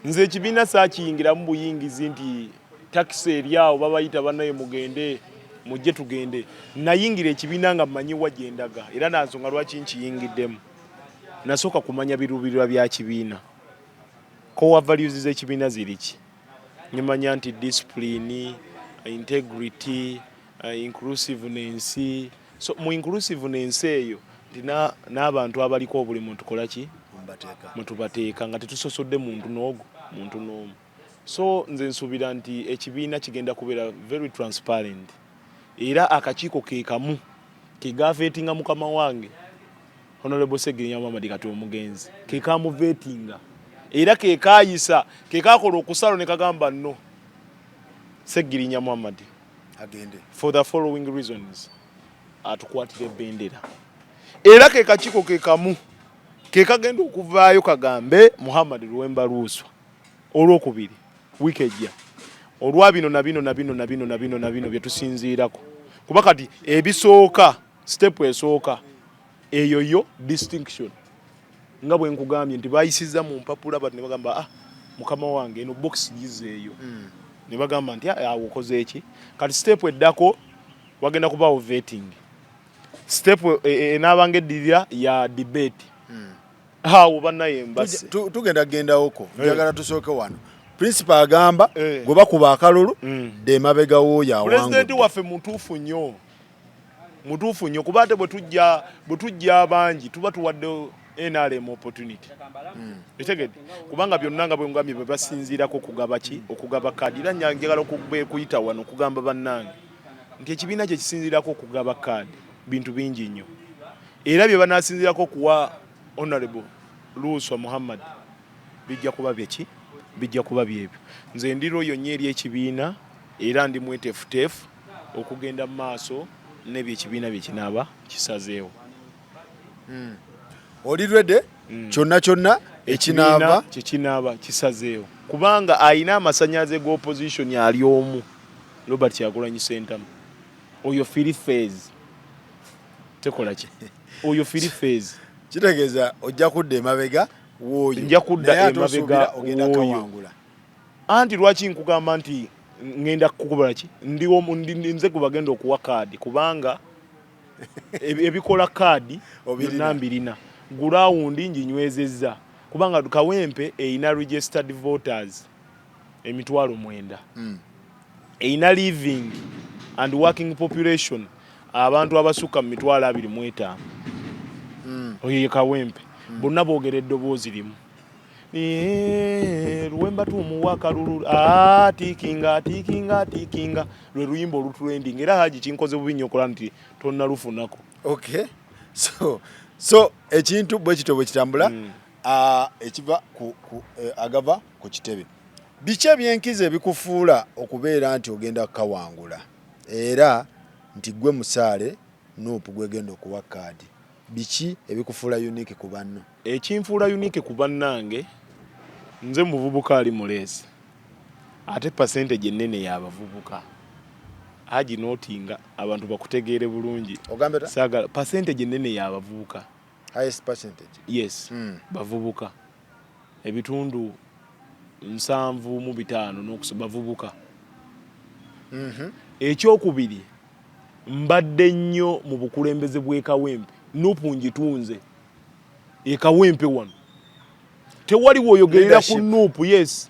Nze ekibiina saakiyingiramu buyingizi nti Takisi eri awo, babayita bannaye, mugende, mujje tugende. Nayingira ekibiina nga mmanyi wa gye ndaga, era nansonga lwaki nkiyingiddemu. Nasooka kumanya biruubirirwa bya kibiina, core values z'ekibiina ziri ki. Nimanya nti discipline, integrity, inclusiveness. So mu inclusiveness eyo nti n'abantu abaliko obulemu tukola ki? Mbateeka. Mwetubateeka nga tetusosodde muntu n'ogu, muntu n'omu. So nze nsuubira nti ekibiina kigenda kubeera very transparent, era akakiiko ke kamu ke gavettinga mukama wange Honorable Segirinya Muhammad, kati omugenzi, ke kamuvettinga era ke kayisa, ke kakola okusalo ne kagamba, "No, Segirinya Muhammad agende for the following reasons atukwatira ebendera." Era ke kakiiko ke kamu ke kagenda okuvaayo kagambe Muhammad Luwemba Luswa olwokubiri wiiki ejja, olwa bino na bino na bino na bino na bino na bino bye tusinziirako. Kuba kati ebisooka, step esooka eyo yo distinction, nga bwe nkugambye nti bayisizza mu mpapula bati ne bagamba, "Ah, mukama wange, eno box gizeeyo." Ne bagamba nti, "Ah, awo okoze eki?" Kati step eddako wagenda kubaawo vetting. Step enaabanga eddirira ya debate. Awo bannaye mbase. Tugenda kugendawoko. Njagala tusooke wano. Principal agamba gwe bakuba akalulu, dde emabega w'oyo Pulezidenti awangudde. waffe mutuufu nnyo, mutuufu nnyo, kuba ate bwe tujja abangi tuba tuwadde NRM opportunity. Etegedde? Kubanga byonna nga bwe ngambye bwe basinziirako okugaba ki, okugaba kaadi. Era njagala kuyita wano okugamba bannange nti ekibiina kye kisinziirako okugaba kaadi bintu bingi nnyo, era bye banaasinziirako okuwa Honorable Luswa Muhammad bijja kuba byeki, bijja kuba byebyo. Nze ndi loyal nnyo eri ekibiina, era ndi mweteefuteefu okugenda mu maaso n'ebyo ekibiina bye kinaaba kisazeewo. Oli ready kyonna kyonna ekinaava kyekinaaba kisazeewo, kubanga ayina amasannyalaze g'opposition ali omu, Robert Kyagulanyi Ssentamu. Oyo free phase tekola ki, oyo free phase. Kitegeeza ojja kudda emabega w'oyo. Nja kudda Naye ate emabega osuubira ogenda w'oyo. kawangula. Anti lwaki nkugamba nti ngenda kukukola ki, nze gwe bagenda okuwa kaadi, kubanga ebikola kaadi Obirina. byonna mbirina. Ground nginywezezza, kubanga Kawempe erina registered voters 90,000, erina living and working population abantu abasukka mu 25,000. Oyo ye Kawempe. Bonna boogera eddoboozi limu. "Luwemba tumuwa akalulu." Ah, tikinga tikinga tikinga, lwe luyimba olutrending. Era Haji, kinkoze bubi nnyo okola nti tonnalufunako. Okay, so ekintu bwe kityo bwe kitambula. Ah, ekiva ku agava ku kitebe, biki ebyenkizo ebikufuula okubeera nti ogenda kukawangula, era nti gwe musaale NUP gwegenda okuwa kaadi? Biki ebikufuula unique ku banno? Ekinfuula unique ku bannange, nze muvubuka ali muleesi, ate percentage ennene y'abavubuka. Haji, notinga abantu bakutegeere bulungi. Ogambe ta? Saagala percentage ennene y'abavubuka. Highest percentage? Yes. Bavubuka 75% bavubuka. Ekyokubiri, mbadde nnyo mu bukulembeze bw'e Kawempe. NUP ngitunze e Kawempe wano, tewali woyogerera ku Leadership. NUP. Yes,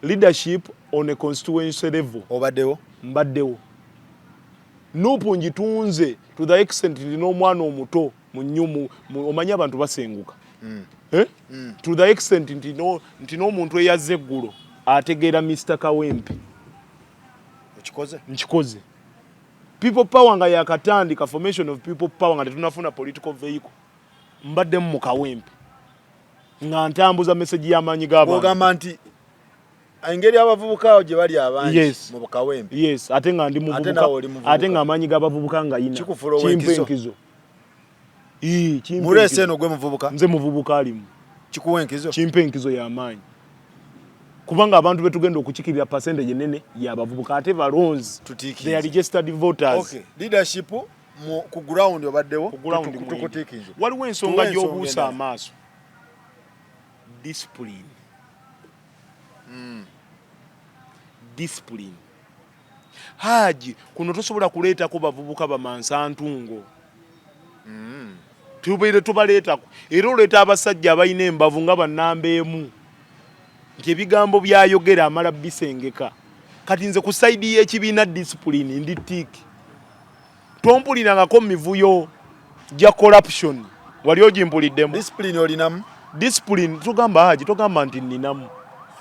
leadership on a constituency level. Obaddewo? Mbaddewo. NUP ngitunze to the extent nti n'omwana omuto mu nyumu, omanyi abantu basenguka. Eh? To the extent nti no- nti n'omuntu eyazza eggulo ategeera Mr Kawempe. Okikoze? Nkikoze. People Power nga yakatandika, formation of People Power, nga tetunafuna political vehicle, mbaddemu mu Kawempe nga ntambuza message y'amaanyi g'abantu. Ogamba nti engeri abavubuka awo gye bali abangi mu Kawempe. Yes, ate nga ndi Ate muvubuka. naawe oli muvubuka. Ate nga amaanyi g'abavubuka nga yina. Kikufuula Kimpa ow'enkizo. enkizo. Ii, kimpa Muleese enkizo. eno gwe muvubuka. Nze muvubuka alimu. Kikuwa enkizo. Kimpa enkizo y'amaanyi, kubanga abantu betugenda okukikirira percentage enene y'abavubuka, ate balonzi. Tutiikinze. They are registered voters. Okay, leadership ku ground obaddewo. Ku ground mwindi. Tukutiikinze. Waliwo ensonga Tuwe ensonga gy'obuusa endala. amaaso, discipline. Discipline. Haji, kuno tosobola kuleetako bavubuka bamansantungo. Tubeire tubaleetako, era oleeta abasajja abalina embavu nga bannamba emu, nti ebigambo byayogera amala bisengeka. Kati nze ku side y'ekibiina, discipline ndi tick. Tompulirangako mivuyo gya corruption, wali ogimpuliddemu? Discipline olinamu? Discipline togamba, Haji, togamba nti nninamu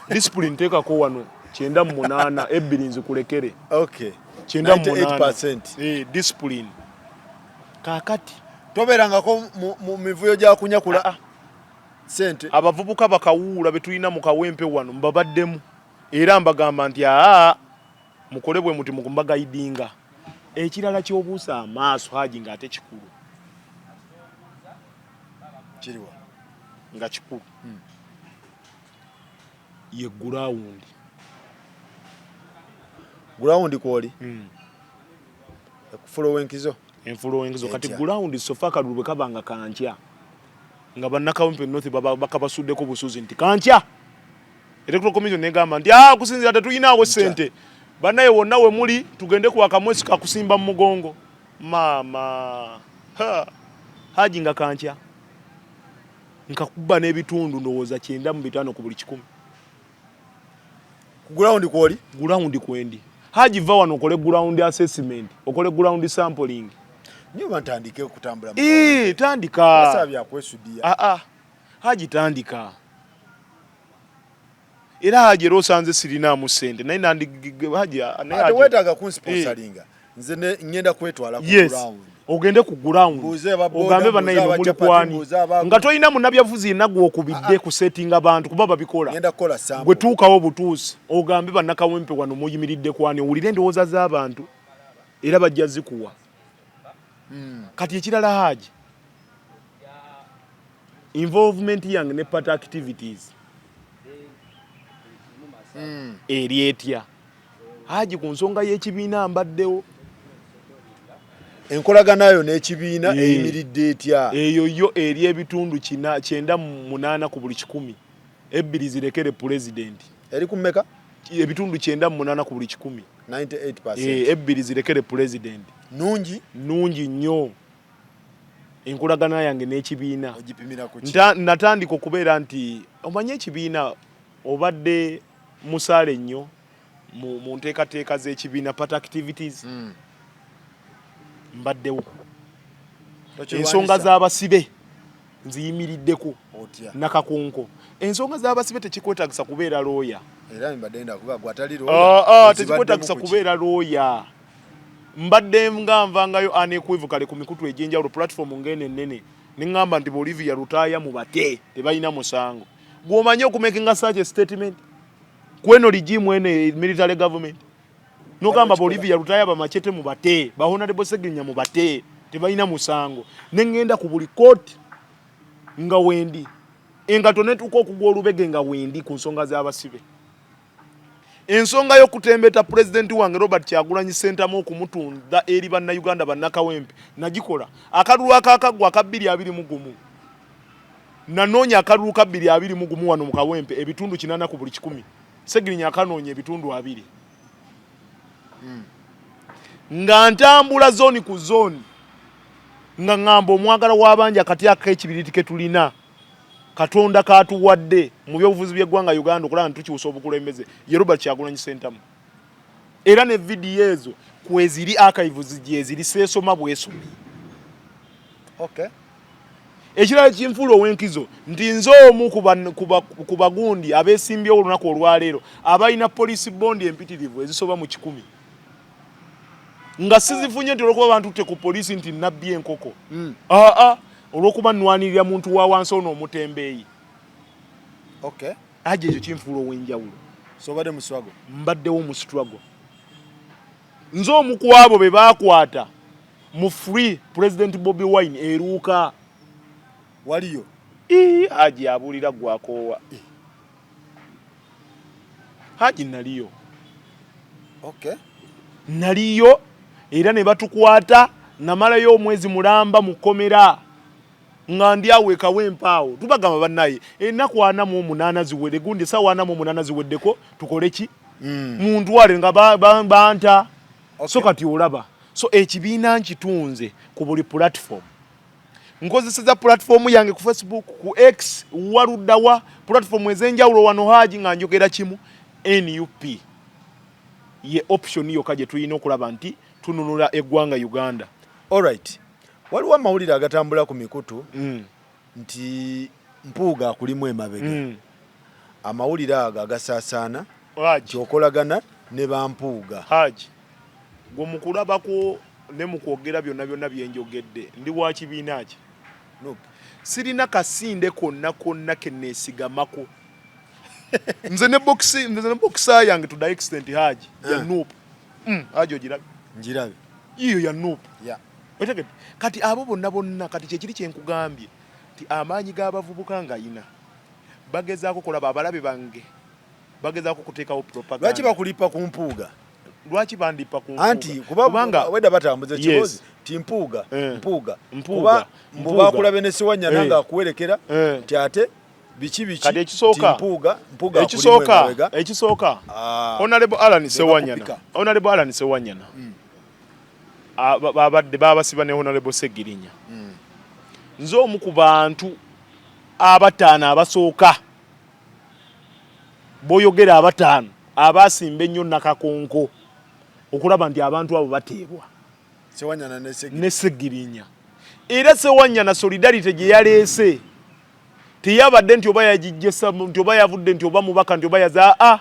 discipline. Teekako wano 98, ebbiri nzikulekere. 98. 98%. Eh, discipline kaakati. Tobeerangako mu mivuyo gya kunyakula Ah, ah. sente? Abavubuka bakawuula be tulina mu Kawempe wano mbabaddemu, era mbagamba nti aa, mukole bwe muti, mbaguidinga. Ekirala kyobuusa amaaso, Haji, ng'ate kikulu. Kiriwa? Nga kikulu ye ground. Ground kwoli ekufuula ow'enkizo? Enfuula ow'enkizo kati. Etya? Ground so far, akalulu bwe kaba nga kankya, nga bannakawempe North bakabasuddeko busuzi nti kankya, Electoral Commission negamba nti ah, okusinziira tetulinawo ssente, bannaye wonna we muli tugende ku akamwesi kakusimba mu mugongo maama. Ha! Haji, nga kankya nkakuba n'ebitundu ndowooza 95 ku buli 100. Ku ground kwoli? Ground kwendi, Haji. Va wano okole ground assessment, okole ground sampling. Nyo ba ntandike okutambula mu Ii, tandika. Sasa byakwesudiya. Ah, ah. Haji, tandika. Era Haji, era osanze sirinaamu ssente, naye nandi Haji, ah, naye Ate Haji- weetaaga kunsponsoringa, nze ngenda kwetwala ku ground. Ogende ku ground. Mbuuze aba boda, ogambe mbuuze bannaye aba muli chapati, kwani mbuuze aba- nga tolina munnabyabufuzi yenna gw'okubidde kusettinga bantu, kuba babikola. Ngenda kukola sample. Gwe tuukawo butuusi ogambe bannakawempe wano muyimiridde kwani, owulire endowooza z'abantu, era bajja zikuwa. Kati ekirala, Haji, involvement yange ne party activities eri etya, Haji? Ku nsonga y'ekibiina mbaddewo. Enkolagana yo n'ekibiina eyimiridde etya? Eyo yo eri ebitundu 98 ku buli 100, ebbiri zirekere pulezidenti. Eri ku mmeka? Ebitundu 98 ku buli 100. 98%? Ebbiri zirekere pulezidenti. Nungi? Nungi nnyo enkolagana yange n'ekibiina. Ogipimira ku ki? Natandika okubeera nti omanye ekibiina obadde musaale nnyo mu nteekateeka z'ekibiina, party activities. Mbaddewo. Tokirwanyisa? Ensonga z'abasibe nziyimiriddeko. Otya? Nakakonko, ensonga z'abasibe tekikwetagisa kubeera looya. Era mbadde ndakuba gwe atali Ah, ah, tekikwetagisa kubeera looya. Mbadde nga nvangayo unequivocally ku mikutu egy'enjawulo, platform ng'eno ennene, neŋŋamba nti Bolivia Lutaaya mubate, tebalina musango. Gw'omanyi okumakinga such a statement kweno regime eno, military government, nogamba Bolivia Lutaaya bamachete mubate, ba Honorable Segirinya mubate, tebalina musango, neŋŋenda ku buli kooti nga wendi engato netuuka okugwa olubege nga wendi ku nsonga z'abasibe. Ensonga y'okutembeta pulezidenti wange Robert Kyagulanyi Ssentamu okumutunda eri bannayuganda bannakawempe nagikola. Akalulu akakaggwa aka 2021, nanoonya akalulu ka 2021 wano mu Kawempe ebitundu 80 ku buli 100. Segirinya akanoonya ebitundu 20. Nga ntambula zone ku zone nga ŋŋamba omwagala w'abanja kati ak'ekibiriti ke tulina Katonda katuwadde mu byobufuzi by'eggwanga Uganda okulaba nti tukyusa obukulembeze ye Robert Kyagulanyi Ssentamu. Era ne vidiyo ezo kweziri, archives gyeziri, seesoma bwesomi. Ekirala kinfuula ow'enkizo nti nze omu ku bagundi abeesimbyewo olunaku olwaleero abalina police bond empitirivu ezisoba mu 100, nga sizifunye nti olwokuba bantutte ku poliisi nti nabbi enkoko. Aa, olwokuba nnwanirira muntu wa wansi ono omutembeeyi. Aje ekyo kinfuula ow'enjawulo. So obadde mu struggle? Mbaddewo mu struggle. Nze omu ku abo be baakwata mu Free President Bobi Wine eruuka. Waliyo? Ii, Haji abuulira gwakoowa. Haji, naliyo. Naliyo era ne batukwata, namalayo omwezi mulamba mu kkomera nga ndi awo ekawempe awo. Tubagamba bannaye ennaku 48 ziwedde, gundi essaawa 48 ziweddeko, tukole ki? Muntwale nga banta. So kati olaba, so ekibiina nkitunze ku buli platform. Nkozeseza platform yange ku Facebook, ku X, waluddawa platform ez'enjawulo wano Haji, nga njogera kimu: NUP ye option yokka gye tulina okulaba nti tununula eggwanga Uganda. Alright, waliwo amawulire agatambula ku mikutu nti Mpuuga akulimu emabega. Amawulire ago agasaasaana Haji, nti okolagana ne bampuuga. Haji, gwe mukulabako ne mukwogera byonna byonna byenjogedde, ndi wa kibiina ki? NUP. Sirina kasinde konna konna keneesigamako. Nze ne boxer, nze ne boxer yange to the extent, Haji, ya NUP. Haji, ogirabe? Njirabe. Iyo ya NUP. Otegedde? Kati abo bonna bonna, kati kyekiri kyenkugambye nti amaanyi g'abavubuka ngayina bagezaako kulaba abalabe bange bagezaako kuteekawo propaganda. Lwaki bakulipa ku Mpuuga? Lwaki bandipa ku Anti Mpuuga? kuba Kubanga weda batambuza ekibozi ti Mpuuga, Mpuuga, Mpuuga, kuba mbu Mpuuga. bakulabe ne Sewanyana nga akuwerekera nti ate biki biki, Kati ekisooka, ti Mpuuga, Mpuuga akulimu ekisooka, emabega. ekisooka, Ah, Honorable Alan Sewanyana, bakupika. Honorable Alan Sewanyana, babadde babasiba ne Honorable Segirinya. Nze omu ku bantu abataano abasooka, boyogera abataano abasimba ennyo nakakonko okulaba nti abantu abo bateebwa. Sewanyana ne Segirinya. Ne Segirinya. Era Sewanyana solidarity gye yaleese teyabadde nti oba yagijjesa, nti oba yavudde, nti oba mubaka, nti oba yaza a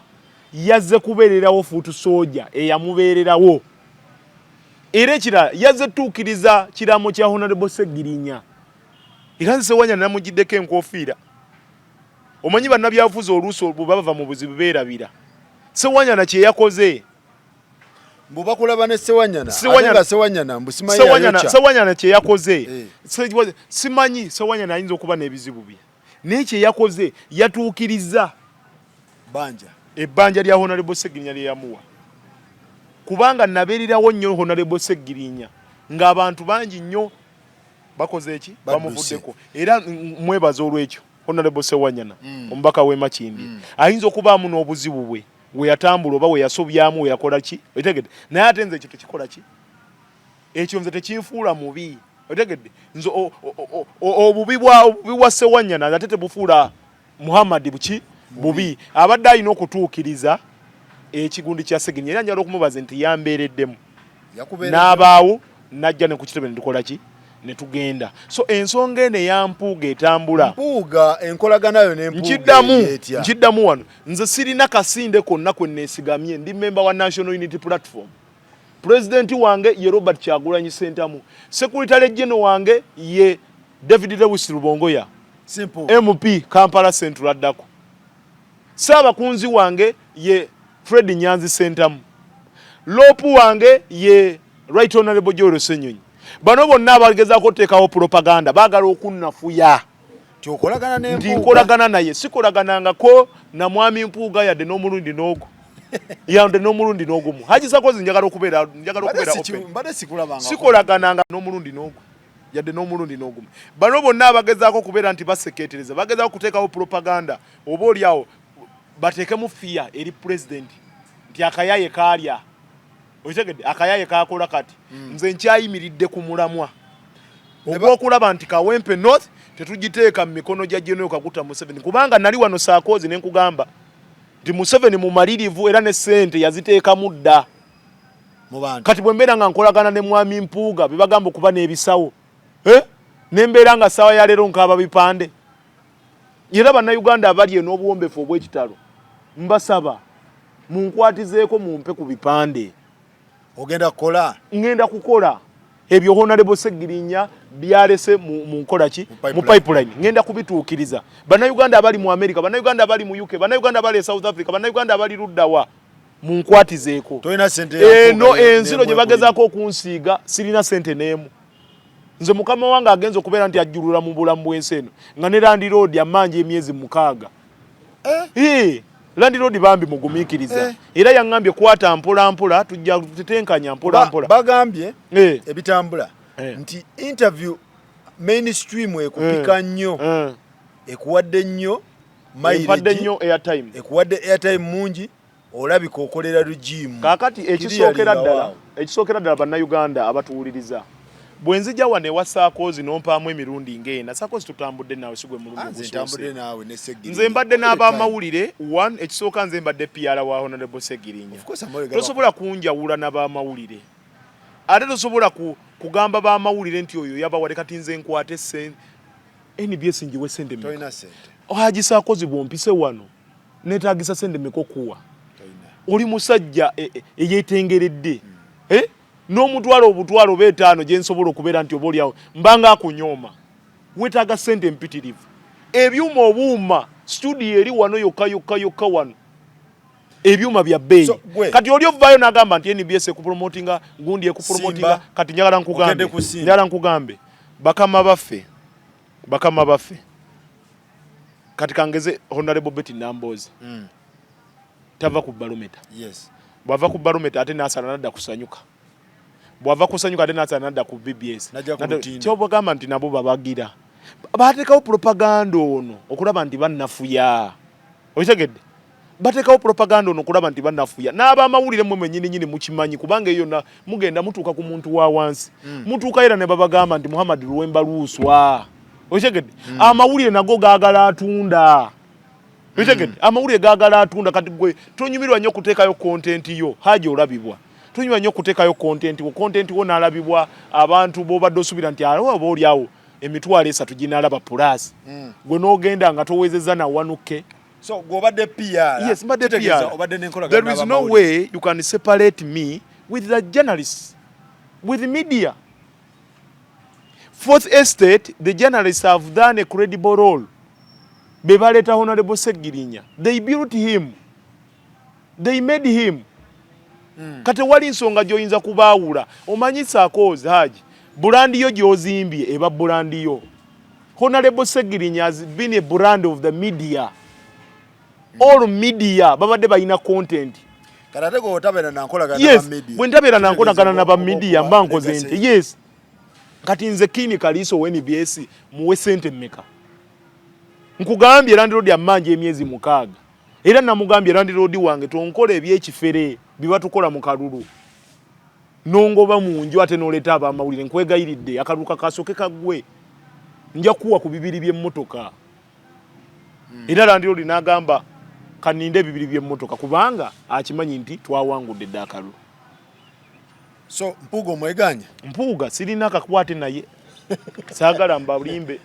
yazze kubeererawo foot soldier eyamubeererawo. Era ekirala, yazze tuukiriza kiramo kya Honorable Segirinya. Era nze Sewanyana namugiddeko enkofiira. Omanyi bannabyabufuzi oluusi bwe bava mu buzibu beerabira Sewanyana kye yakoze. Mbu bakulaba ne Sewanyana, Sewanyana- ate nga Sewanyana mbu simanyi Sewanyana, yayokya. Sewanyana kye yakoze, Eh. Simanyi Sewanyana ayinza okuba n'ebizibu bye, naye kye yakoze yatuukiriza banja ebbanja lya Honorable Segirinya lye yamuwa, kubanga nabeererawo nnyo Honorable Segirinya ng'abantu bangi nnyo bakoze eki? Badduse. Bamuvuddeko. Era mwebaza olwekyo Honorable Sewanyana, omubaka w'e Makindye. Ayinza okubaamu n'obuzibu bwe we yatambula oba we yasobyamu, we yakola ki, otegedde? Naye ate nze ekyo tekikola ki, ekyo nze tekinfuula mubi, otegedde? Nze obubi bwa Sewanyana ate tebufuula Muhammad buki bubi. Abadde alina okutuukiriza ekigundi kya Segirinya, era njagala okumubaza nti yambeereddemu Yakubeeredde. N'abaawo najja ne ku kitebe ne tukola ki, ne tugenda. So ensonga eno eya Mpuuga etambula, Mpuuga, enkolagana yo ne Mpuuga nkiddamu, eri etya? Nkiddamu wano, nze sirina kasinde konna kwe neesigamye. Ndi memba wa National Unity Platform. Pulezidenti wange ye Robert Kyagulanyi Sentamu, secretary general wange ye David Lewis Rubongoya. Simple. MP Kampala Central addako. Saabakunzi wange ye Fred Nyanzi Sentamu, LOP wange ye Right Honorable Joel Ssenyonyi. Bano bonna abagezaako oteekawo propaganda baagala okunnafuya Nti okolagana ne nti Mpuuga. Nkolagana naye. Sikolaganangako na mwami Mpuuga yadde n'omulundi n'ogu, yadde n'omulundi n'ogumu. Haji Sakozi, njagala Mbadde okubeera open. Mbadde sikulabangako. Sikolagananga n'omulundi n'ogu, yadde n'omulundi n'ogumu. Bano bonna abagezaako okubeera nti baseketereza, bagezaako okuteekawo propaganda, oba oli awo bateekemu fear eri pulezidenti nti akayaye kaalya, okitegedde, akayaye kakola. Kati nze nkyayimiridde ku mulamwa ogw'okulaba nti Kawempe North tetugiteeka mu mikono gya General Kaguta Museveni, kubanga nali wano Saakozi ne nkugamba nti Museveni mumalirivu era ne ssente yaziteekamu dda mu bantu. Kati bwe mbeera nga nkolagana ne mwami Mpuuga, be bagamba okuba n'ebisawo, eh? Ne mbeera nga ssaawa ya leero nkaaba bipande. Era Bannayuganda abali n'obuwombefu obw'ekitalo, mbasaba munkwatizeeko, mumpe ku bipande. Ogenda kukola? Ŋŋenda kukola ebyo Honorable Segirinya byalese mu nkola ki, Mu mu pipeline. pipeline. Ŋŋenda kubituukiriza. Bannayuganda abali mu America, Bannayuganda abali mu UK, Bannayuganda abali e South Africa, Bannayuganda abali luddawa, munkwatizeeko. Tolina sente ya Eno Mpuuga enziro gye n'emu bagezaako okunsiiga, sirina sente n'emu. Nze mukama wange agenza okubeera nti ajjulula mu bulamu bw'ensi eno nga ne landlord ammanja emyezi 6. Eh? Eh, landlord bambi mugumiikiriza. Eh. Era yaŋŋambye kwata mpola mpola, tujja tetenkanya mpola mpola. Bagambye Eh. ebitambula Eh. nti interview mainstream ekupika nnyo, ekuwadde nnyo Empadde mileage, nnyo airtime. Ekuwadde airtime mungi, olabika okolera regime. Kaakati ekisookera Kiriya ddala awo. Ekisookera ddala, Bannayuganda abatuwuliriza, bwe nzija wano ewa Saakozi n'ompaamu emirundi ng'ena, Saakozi tutambudde naawe, si gwe mulundi Ah, nze ogusoose. ntambudde naawe ne Segirinya. Nze mbadde n'abamawulire. One, ekisooka, nze mbadde PR wa Honorable Segirinya. Of course, amawulire gaba- Tosobola kunjawula n'abamawulire, ate tosobola kugamba bamawulire nti oyo yabawadde. Kati nze nkwate sente NBS ngiwe sente mmeka? Tolina sente. Haji Saakozi, bwompise wano neetagisa sente mmeka okuwa? Tolina. Oli musajja eyeetengeredde, Eh? N'omutwalo obutwalo oba etaano gye nsobola okubeera nti oba oliawo mbanga akunyooma, weetaaga sente empitirivu, ebyuma obuuma, studio eri wano yokka yokka yokka wano, ebyuma bya bbeeyi. So, Kati oli ovaayo n'agamba nti NBS ekupromotinga, gundi ekupromotinga. Simba. Kati njagala nkugambe, Ogende ku Simba. njagala nkugambe, bakama baffe, bakama baffe, kati kangeze Honorable Betty Nambooze, tava ku Barometer. Bw'ava ku Barometer ate n'asala nadda kusanyuka, bw'ava kusanyuka ate n'asala nadda ku BBS. N'ajja ku Lutindo. Kyobagamba nti nabo babagira, bateekawo propaganda ono okulaba nti bannafuya. Okitegedde? Bateekawo propaganda ono okulaba nti bannafuya n'abamawulire. Mmwe mwennyini nyini mukimanyi, kubanga eyo yonna mugenda mutuuka ku muntu wa wansi, mutuuka era ne babagamba nti Muhammad Luwemba Luuswa. Okitegedde? Amawulire nago gaagala atunda. Okitegedde? Amawulire gaagala atunda. Kati gwe tonyumirwa nnyo okuteekayo content yo, Haji, olabibwa, tonyumirwa nnyo okuteekayo content wo, content wo n'alabibwa abantu b'obadde osuubira nti awo oba oli awo 30,000 ginaalaba plus, gwe n'ogenda nga towezezza na 1K. So gw'obadde PR. Yes, mbadde Kitegeeza PR. obadde n'enkolagana There is no n'abamawulire. way you can separate me with the journalists, with the media. Fourth estate, the journalists have done a credible role. Be baleeta Honorable Segirinya, they built him, they made him. Kati wali nsonga gy'oyinza kubaawula. Omanyi Saakozi, Haji, brand yo gy'ozimbye eba brand yo. Honorable Segirinya has been a brand of the media. All media babadde balina content. Kati ate gwe otabeera na nkolagana na media. Bwe ntabeera na nkolagana na ba media, mba nkoze Legacy. nti yes, kati nze Kini Kaliiso wa NBS muwe sente mmeka? Nkugambye, landlord ammanja emyezi 6, era namugambye, landlord wange, tonkola ebyekifere biba tukola mu kalulu nongoba mu nju ate noleeta abamawulire. Nkwegayiridde, akalulu kakasooke kaggwe, nja kuwa ku bibiri by'emmotoka. Era landlord n'agamba kaninde ebibiri by'emmotoka, kubanga akimanyi nti twawangudde dda akalulu. So Mpuuga omweganya? Mpuuga sirina kakwate naye, saagala mbalimbe.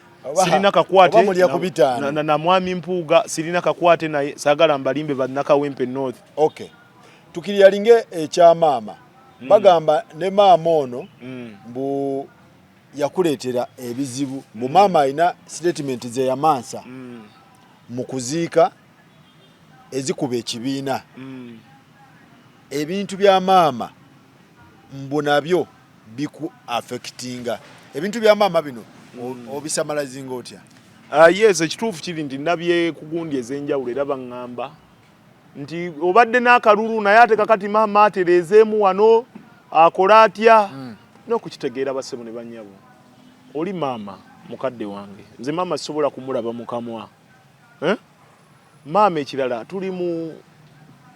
Sirina kakwate Oba mulya ku bitaano. na mwami Mpuuga, sirina kakwate naye, saagala mbalimbe bannakawempe North. Okay, tukiryalinge ekya maama. Bagamba ne maama ono mbu yakuleetera ebizibu, mbu maama alina statement ze yamansa mu kuziika ezikuba ekibiina. Ebintu bya maama mbu nabyo biku affectinga. Ebintu bya maama bino obisamalazinga otya? Yes, ekituufu kiri nti nabye ku gundi ez'enjawulo, era baŋŋamba nti obadde n'akalulu naye ate kakati maama atereezeemu wano, akola atya? N'okukitegeera, bassebo ne bannyabo, oli maama mukadde wange, nze maama sisobola kumulaba mu kamwa, eh? Maama ekirala, tuli mu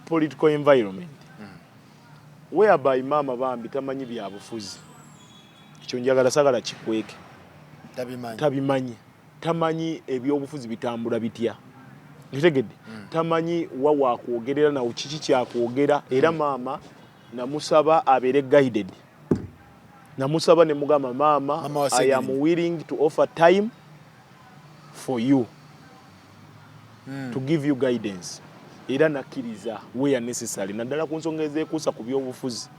political environment whereby maama bambi tamanyi byabufuzi. Ekyo njagala, sagala kikweke. Tabimanyi. Tabimanyi, tamanyi ebyobufuzi bitambula bitya, nkitegedde? Tamanyi wa wakwogerera nawo, kiki kyakwogera. Era maama namusaba abeere guided, namusaba ne mugamba, maama, Mama wa I am Segirinya. willing to offer time for you to give you guidance, era nakkiriza where necessary, naddala ku nsonga ezeekuusa ku byobufuzi.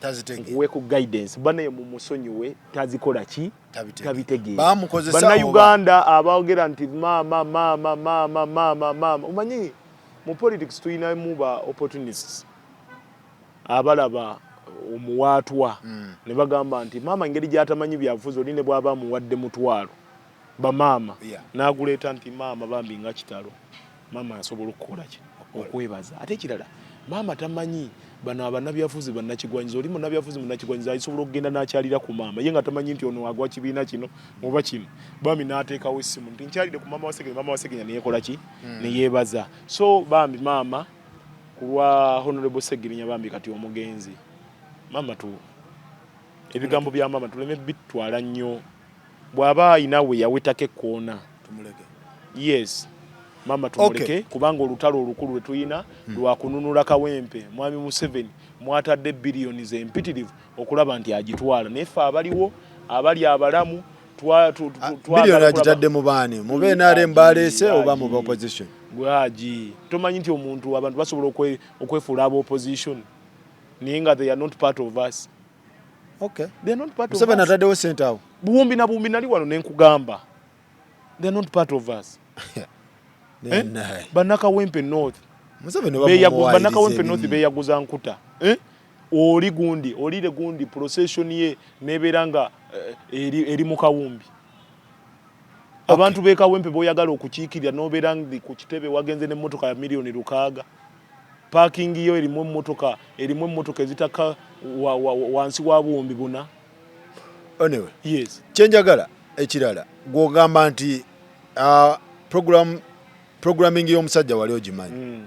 Tazitegeera. Nkuweeko guidance. Banaye mumusonyiwe, tazikola ki? Tabitegeera. Tabitegeera. Bamukozesa. Bannayuganda aboogera nti maama, maama, maama, maama, maama, omanyi mu politics tulinamu ba opportunists abalaba omuwaatwa ne bagamba nti maama engeri gy'atamanyi byabufuzi, oli ne bw'aba amuwadde 5,000, bamaama n'aguleeta nti maama bambi nga kitalo, maama asobola okukola ki? Okwebaza. Ate ekirala, maama tamanyi bano abannabyafuzi bannakigwanyizi. Oli munnabyafuzi munnakigwanyizi asobola okugenda n'akyalira ku maama ye nga tamanyi nti ono agwa kibiina kino oba kino, bambi n'ateekawo essimu nti nkyalire ku maama wa Segenya, maama wa Segenya neyekola ki? Neyeebaza. So bambi maama, ku lwa Honorable Segirinya, bambi kati omugenzi, Maama tu ebigambo bya maama tuleme bitwala nnyo, bw'aba ayina we yawetako ekkoona. Tumuleke. Yes, maama tumuleke. Kubanga olutalo olukulu lwe tulina lwakununula Kawempe. Mwami Museveni mwatadde biliyoni zempitirivu okulaba nti agitwala, naye ffe abaliwo abali abalamu twagala Biliyoni kulaba- agitadde mu baani? Mu BNRM baleese oba mu opposition? Gwaji tomanyi nti omuntu abantu basobola okwefuula aba opposition naye nga they are not part of us. They are not part of Museveni us. ataddewo sente awo. Buwumbi na buwumbi. Nali wano nenkugamba they are not part of us. Eh? Naye. Bannakawempe North Museveni Bannakawempe North beyaguza nkuta, eh? Oli gundi olire gundi procession ye nebeera nga eri mu kawumbi. Abantu b'e Kawempe boyagala okukiikirira nobeera ndi ku kitebe wagenze n'emmotoka ya miliyoni 6, parking yo erimu emmotoka ezitaka wansi wa 4000. Anyway, Yes. Kyenjagala ekirala, gwogamba nti programming y'omusajja wali ogimanyi.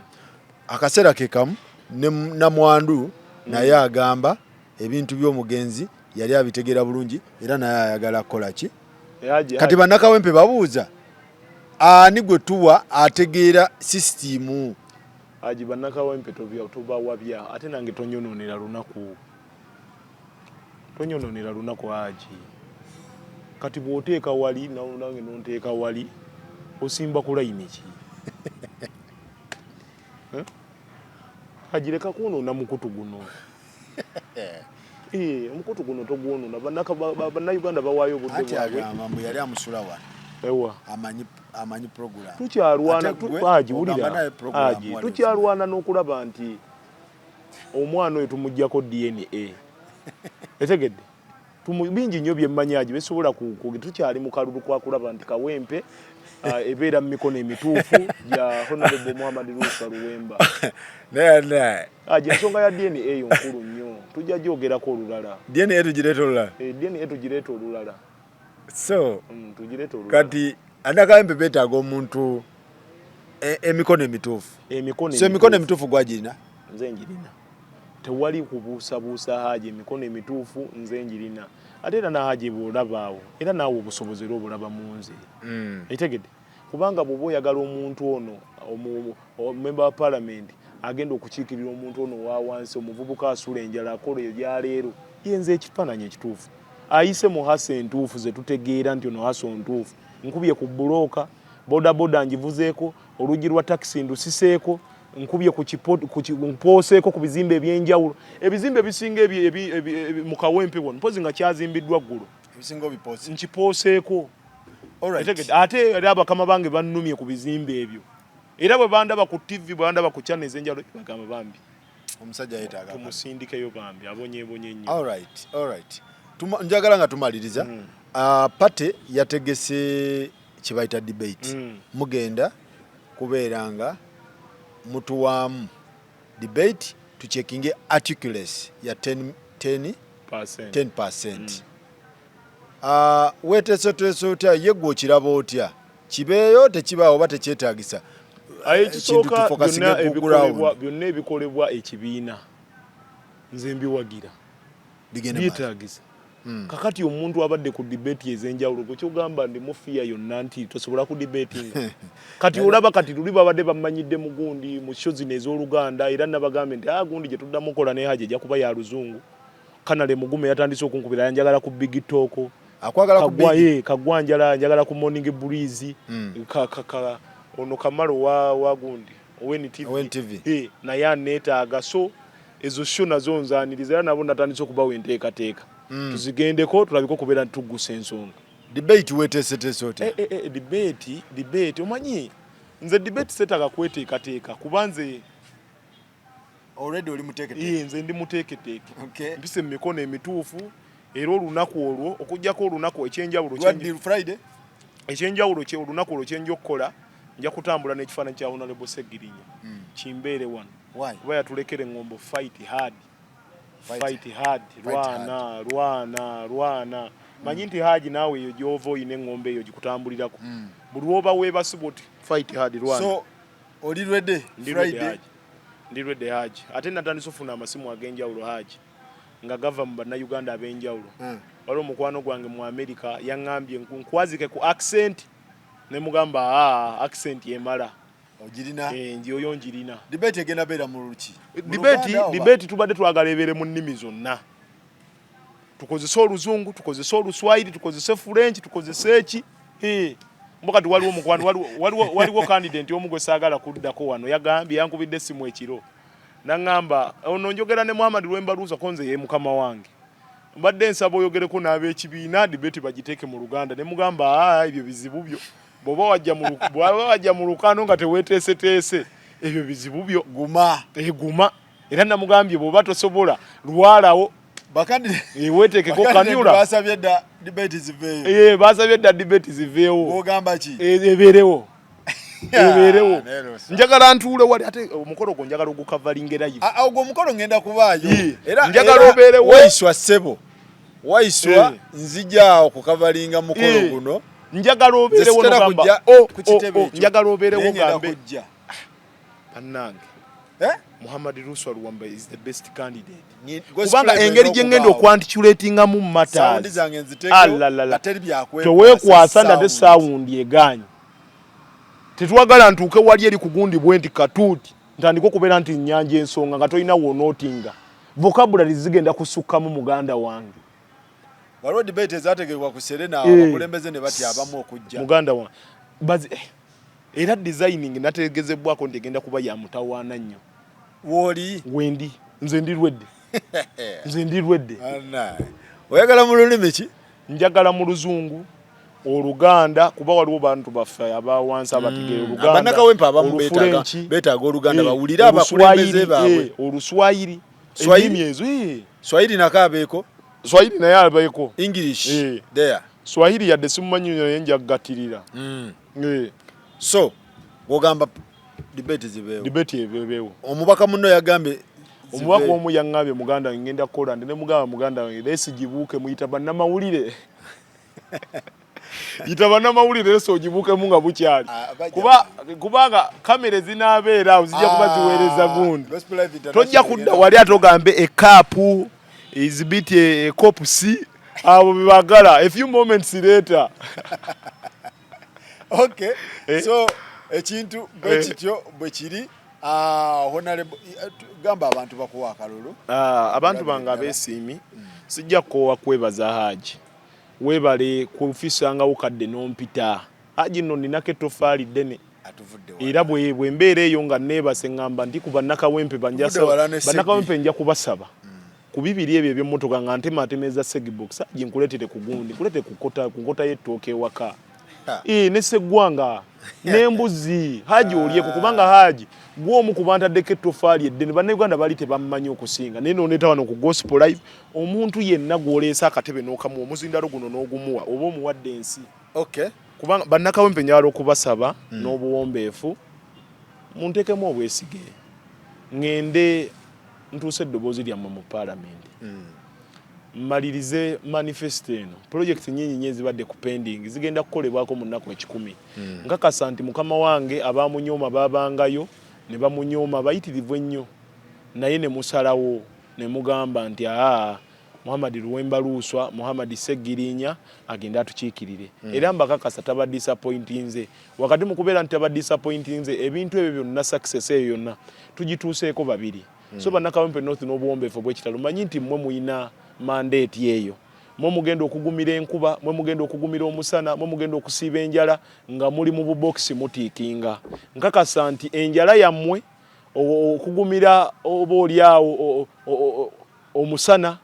Akaseera ke kamu ne namwandu naye agamba ebintu by'omugenzi yali abitegeera bulungi, era naye ayagala kukola ki? Kati bannakawempe babuuza ani gwe tuwa ategeera sisitimu? Aji, bannakawempe tobawabya, ate nange tonyononera lunaku, tonyononera lunaku aji. Kati bw'oteeka wali nange nonteeka wali, osimba ku layini ki? Eh? Haji, leka kwonoona mukutu guno. Eh, omukutu guno togwonoona. Bannayuganda bawaayo obudde Anti bwabwe. Agamba mbu yali amusula wano. Ewa. Amanyi program. Tukyalwana. Ate gwe Haji, ogamba wulira. naye program Haji, wali. Tukyalwana n'okulaba nti omwana oyo tumugjako DNA. Etegedde bingi nnyo byemmanyi, Haji, besobola tukyali mu kalulu kwakulaba nti Kawempe ebeera mu mikono emituufu gya Honorable Muhammad Luusa Luwemba. Naye naye Haji, ensonga ya DNA eyo nkulu nnyo, tujja gyogerako olulala. DNA tugireeta olulala. Eh, DNA tugireeta olulala. So Tugireeta olulala. Kati anakawempe beetaaga omuntu emikono emituufu. Emikono So emikono emituufu gwagirina? Nze njirina, tewali kubuusabuusa Haji. Emikono emituufu nze njirina, ate era nahaji bw'olabaawo, era naawe obusobozi era obulaba mu nze. Etegedde, kubanga bw'oba oyagala omuntu ono member wa parliament agenda okukiikirira omuntu ono owa wansi, omuvubuka asula enjala, akola ebyaleero, yenze ekifaananyi ekituufu ayise mu hustle entuufu ze tutegeera nti ono hustle ntuufu. Nkubye ku bulooka, bodaboda ngivuzeeko, oluggi lwa takisi ndusiseeko, nkubye ku mpooseeko ku bizimbe ebyenjawulo, ebizimbe ebisinga mu Kawempe wano mpozi nga kyazimbiddwa ggulo. Ebisinga obipoose. Nkipooseeko. Alright. Etegedde, ate era abakama bange bannumye ku bizimbe ebyo, era bwe bandaba ku TV, bwe bandaba ku channel ez'enjawulo, bagamba bambi Omusajja yeetaaga tumusindikeyo, bambi abonyeebonye nnyo. Alright. Njagala nga tumaliriza, party yategese kye bayita debate. Mugenda kubeera nga mutuwaamu debate tucheckinge articulacy ya 10, 10, Percent. 10%. Weteeseteese otya? Ye gwe okiraba otya? Kibeeyo, tekibaawo, oba tekyetaagisa? Aye Ekintu ekisooka, tufocusinge byonna ku ground. Byonna ebikolebwa ekibiina nze mbiwagira. Bigende maaso. Byetaagisa. Kakati omuntu abadde ku debate ez'enjawulo, gwe kyogamba ndi mufiya yonna nti tosobola ku debatinga. Kati olaba kati luli babadde bamanyidde mu gundi mu show zino ez'Oluganda, era nabagambye nti gundi gye tuddamu kola ne Haji ejja kuba ya Luzungu. Kanale Mugume yatandise okunkubira, yanjagala ku Big Talk. Akwagala ku Kagwa Big. Ye Kagwa njala njagala ku Morning Breeze. Ka ono Kamalo wa gundi ONTV. ONTV. Eh, naye aneetaaga. So ezo show nazo nzaaniriza, era nabo natandise okubawa enteekateeka. Tuzigendeko tulabike okubeera nti tuggusa ensonga. Debate weteeseteese otya? Eh, debate omanyi nze debate seetaaga kweteekateeka kuba nze Already oli muteeketeeke. Iye, nze ndi muteeketeeke. Okay. Mpise mu mikono emituufu, era olunaku olwo okuggyako olunaku ekyenjawulo Lwaddi? Friday. Ekyenjawulo kye olunaku olwo kyenja okukola, nja kutambula n'ekifaananyi kya Honorable Segirinya kimbeere wano. Why? Kuba yatulekera eŋŋombo, "Fight hard." Fight. Fight hard. Fight. Lwana, lwana, lwana. Manyi nti Haji naawe eyo gy'ova oyina eŋŋombo eyo gikutambulirako buli lwoba weebasibwa oti fight hard, lwana. So oli ready? Ndi ready. Friday. Haji, ndi ready Haji. Ate natandise ofuna amasimu ag'enjawulo Haji. Nga gava mu Bannayuganda ab'enjawulo. Waliwo mukwano gwange mu America yaŋŋambye nkwazike ku accent, ne mugamba aa, accent emala. Ogirina? Eh, nji oyo njirina. Debate egenda beera mu luki? Debate tubadde twagala ebeere mu nnimi zonna, tukozese Oluzungu, tukozese Oluswayiri, tukozese French, tukozese eki. Mbo kati waliwo mukwano, waliwo candidate omu gwe saagala kuddako wano, yagambye, yankubidde essimu ekiro naŋŋamba, ono njogera ne Muhammad Lwemba Luswa, ko nze ye mukama wange, mbadde nsaba oyogereko n'ab'ekibiina, debate bagiteeke mu Luganda. Ne mugamba, aa, ebyo bizibu byo, bw'oba wajja mu lukano nga teweeteeseteese, ebyo bizibu byo. Guma. Guma. Era namugambye, bw'oba tosobola, lwalawo, weeteekeko cannula. Basabye dda debate ziveeyo. Basabye dda debate ziveewo. Ogamba ki? Ebeerewo, ebeerewo. Njagala ntuule wali, ate omukolo gwo njagala ogucoveringe live. Ogwo omukolo ngenda kubaayo. Era njagala obeerewo. Waiswa, ssebo Waiswa, nzija okucoveringa mukolo guno. Njagala obeerewo nogamba, njagala obeerewo gambe, bannange, Muhammad Luswa Luwamba is the best candidate, kubanga engeri gye ngenda okuarticulatingamu matters, teweekwasa ndate sound eganye. Tetwagala ntuuke wali eri ku gundi bwe nti katuuti ntandike okubeera nti nyanja ensonga nga tolina wonootinga, vocabulary zigenda kusukkamu, muganda wange. Waliwo debate ezategekebwa ku Serena, abakulembeze ne batya abamu okujja. Muganda wange, bazi era designing nategezebwako nti egenda kuba ya mutawaana nnyo. Wooli? Wendi, nze ndi lwedde, nze ndi lwedde. Oyagala mu lulimi ki? Njagala mu Luzungu, Oluganda, kuba waliwo bantu baffe abawansi abategeera Oluganda. Bannakawempe abamu beetaaga Oluganda, bawulire abakulembeze baabwe. Oluswayiri, ennimi ezo. Swahili nako abeeko. Swahili naye abeeko. English there. Swahili yadde simumanyi, naye njagattirira. So wogamba debate zibeewo? Debate ebeewo. Omubaka munno yagambye? Omubaka omu yaŋŋambye, muganda wange, ngenda kukola ndi ne mugamba, muganda wange, leesi gibuuke, muyita bannamawulire, yita bannamawulire, leesi ogibuukemu nga bukyali, kubanga kamera zinaabeera awo zijja kuba ziweereza gundi. Tojja kudda wali ate ogambe a cup is bit a cup c, abo bebagala a few moments later. Okay, so ekintu bwe kityo bwe kiri. Honorable, gamba abantu bakuwa akalulu. Abantu bange abeesiimi, sijja kukoowa kwebaza Haji. Weebale kufisangawo kadde n'ompita. Haji nno ninako ettofaali ddene, era bwe mbeera eyo nga neebase, ŋŋamba nti ku bannakawempe, bannakawempe nja kubasaba ku bibiri ebyo ebyemmotoka nga ntematemeza segibox. Haji, nkuleetere ku gundi, nkuleetere ku nkota y'ettooke ewaka ne seggwanga n'embuzi, Haji, olyeko, kubanga Haji gwomu ku bantaddeko ettofaali eddene. Bannayuganda bali tebammanyi okusinga, naye noneeta wano ku Gospel Live. Omuntu yenna gw'oleese akatebe n'okamuwa omuzindalo guno n'ogumuwa, oba omuwadde ensi. Kubanga bannakawempe njagala okubasaba n'obuwombeefu, munteekemu obwesige, ŋŋende ntuuse eddoboozi lyammwe mu paalamenti, mmalirize manifesto eno. Project nyingi nnyo ezibadde ku pending zigenda kukolebwako mu nnaku 100. Nkakasa nti mukama wange abamunyooma babangayo ne bamunyooma bayitirivu ennyo, naye ne musalawo ne mugamba nti aa, Muhammad Luwemba Luswa, Muhammad Ssegirinya agende atukiikirire. Era mbakakasa taba disappointinze. Wakati mu kubeera nti taba disappointinze, ebintu ebyo byonna, success eyo yonna tugituuseeko babiri. So bannakawempe North, n'obuwombeefu obw'ekitalo, manyi nti mmwe muyina mandate eyo, mwe mugenda okugumira enkuba, mwe mugenda okugumira omusana, mwe mugenda okusiiba enjala nga muli mu bubokisi mutiikinga. Nkakasa nti enjala yammwe, okugumira oba oli awo omusana,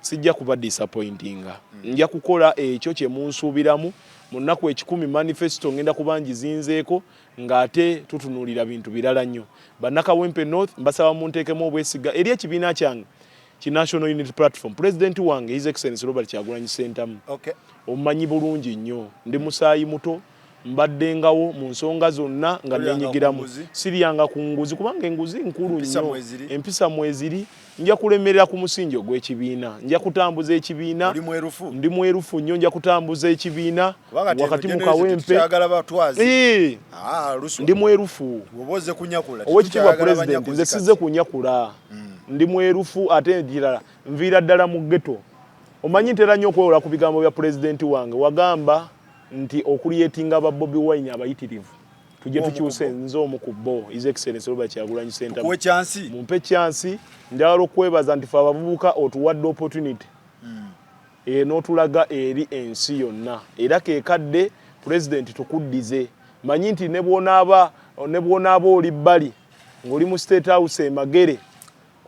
sijja kuba disappointinga. Nja kukola ekyo kye munsuubiramu mu nnaku 100. Manifesto ngenda kuba ngizinzeeko ng'ate tutunuulira bintu birala nnyo. Bannakawempe North, mbasaba munteekemu obwesiga eri ekibiina kyange ki National Unity Platform, pulezidenti wange His Excellence Robert Kyagulanyi Ssentamu. Omumanyi bulungi nnyo, ndi musaayi muto, mbaddengawo mu nsonga zonna nga nenyigiramu, siryanga ku nguzi kubanga enguzi nkulu nnyo, empisa mweziri. Nja kulemerera ku musingi ogw'ekibiina, nja kutambuza ekibiina. Ndi mwerufu nnyo, nja kutambuza ekibiina wakati mu Kawempe. Ndi mwerufu. Owekitiibwa Pulezidenti, nze sizze kunyakula. Ndi mwerufu, ate ekirala nviira ddala mu ghetto. Omanyi ntera nnyo okwewola ku bigambo bya pulezidenti wange, wagamba nti okucreatinga ba Bobi Wine abayitirivu, tujje Omu ku tukyuse. bo. Nze omu ku bo, His Excellence Robert Kyagulanyi Ssentamu. Kuwe chance. Mumpe chance. Njagala okwebaza nti fe abavubuka otuwadde opportunity n'otulaga eri ensi yonna, era kekadde pulezidenti tukuddize. Manyi nti ne bw'onaaba oli bbali ng'oli mu State House emagere,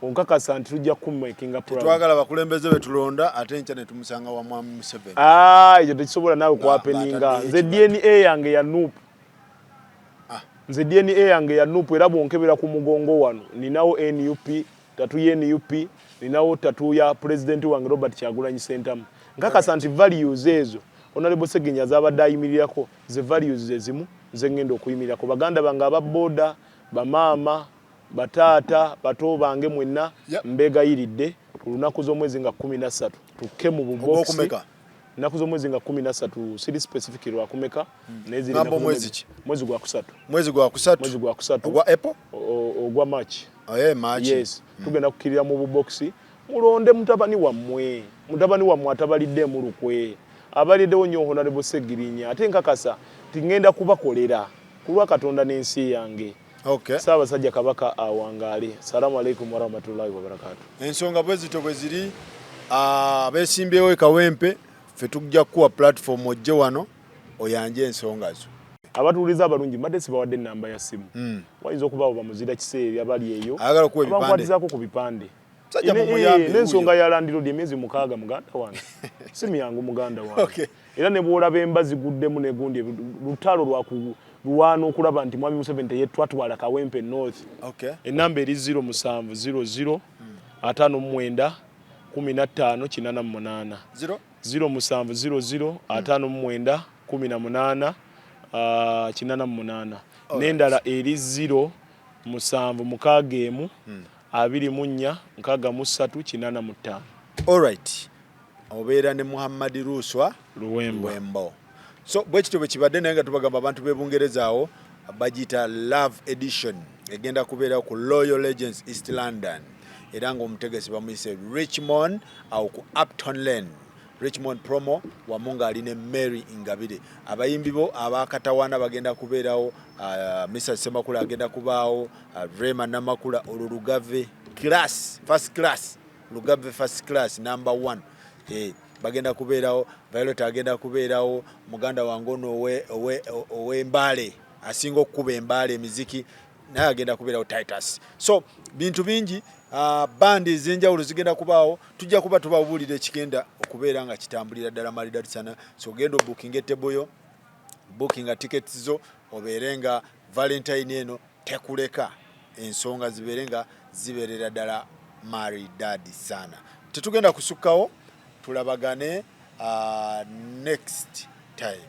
onkakasa nti tujja kumakinga proud. Twagala bakulembeze betulonda, ate enkya ne tumusanga wa Mwami Museveni. Ah, ekyo tekisobola naawe kuhappeninga. Ng'ataddeyo Nze ekibatu. DNA yange ya NUP. Ah. Nze DNA yange ya NUP, era bwonkebera ku mugongo wano ninawo NUP tattoo ye NUP, ninawo tattoo ya pulezidenti wange Robert Kyagulanyi Ssentamu. Nkakasa nti values ezo Honorable Segenya zabadde ayimirirako, ze values ezimu nze ngenda okuyimirirako. Baganda bange aba boda, bamaama, bataata, bato bange mwenna, mbegayiridde ku lunaku z'omwezi nga 13 tukke mu bubokisi. Ogwokumeka? Ennaku z'omwezi nga 13, siri specific lwakumeka, naye ziri Ngamba ennaku omwezi ki? Mwezi gwa kusatu. Mwezi gwa kusatu. Mwezi gwa kusatu. Ogwa April? Ogwa March. Oye, March. Yes, tugenda kukkirira mu bubokisi, mulonde mutabani wammwe, mutabani wammwe atabaliddeemu lukwe, abaliddewo nnyo, Honorable Segirinya. Ate nkakasa nti ŋŋenda kubakolera ku lwa Katonda n'ensi yange. Ssaabasajja Kabaka awangaale. Salaamu alaikum warahmatullahi wabarakatu. Ensonga bwe zityo bwe ziri. Abeesimbyewo e Kawempe, ffe tujja kukuwa platform ojje wano oyanje ensonga zo. Abatuuliza abalungi, mbadde sibawadde ennamba ya ssimu. Wayinza okubaawo bamuzira kiseera abali eyo Ayagala okuwa ebipande. abankwatizaako ku bipande. Musajja mumuyambe N'ensonga wuuyo. ya landlord, emyezi 6, muganda wange, si myangu, muganda wange. Era ne bw'olaba emba ziguddemu negundi, lutalo lwakulwana okulaba nti Mwami Museveni teyetwatwala Kawempe North. Enamba eri 0700 59 15 88. 0? 0700 59 18 88. N'endala eri 0761 24 63 85. Alright, obeera ne Muhammad Luswa. Luwemba. Luwembo. So bwe kityo bwe kibadde, naye nga tubagamba abantu b'e Bungereza awo bagiyita Love Edition, egenda kubeera ku Loyal Legends, East London, era ng'omutegesi bamuyise Richmond awo ku Upton Lane, Richmond Promo, wamu ng'ali ne Mary Ingabire. Abayimbi bo abakatawaana bagenda kubeerawo, Mr Semakula agenda kubaawo, Rema Namakula, olwo Lugave class, first class, Lugave first class number one, bagenda kubeerawo. Violet agenda kubeerawo, muganda wange ono ow'embaale asinga okukuba embaale emiziki naye agenda kubeerawo, Titus. So bintu bingi, bandi ez'enjawulo zigenda kubaawo. Tujja kuba tubabuulira ekigenda okubeera nga kitambulira ddala maridadi sana. So genda obookinga etable yo, bookinga tickets zo, obeere nga Valentine eno tekuleka, ensonga zibeere nga zibeerera ddala maridadi sana. Tetugenda kusukkawo, tulabagane next time.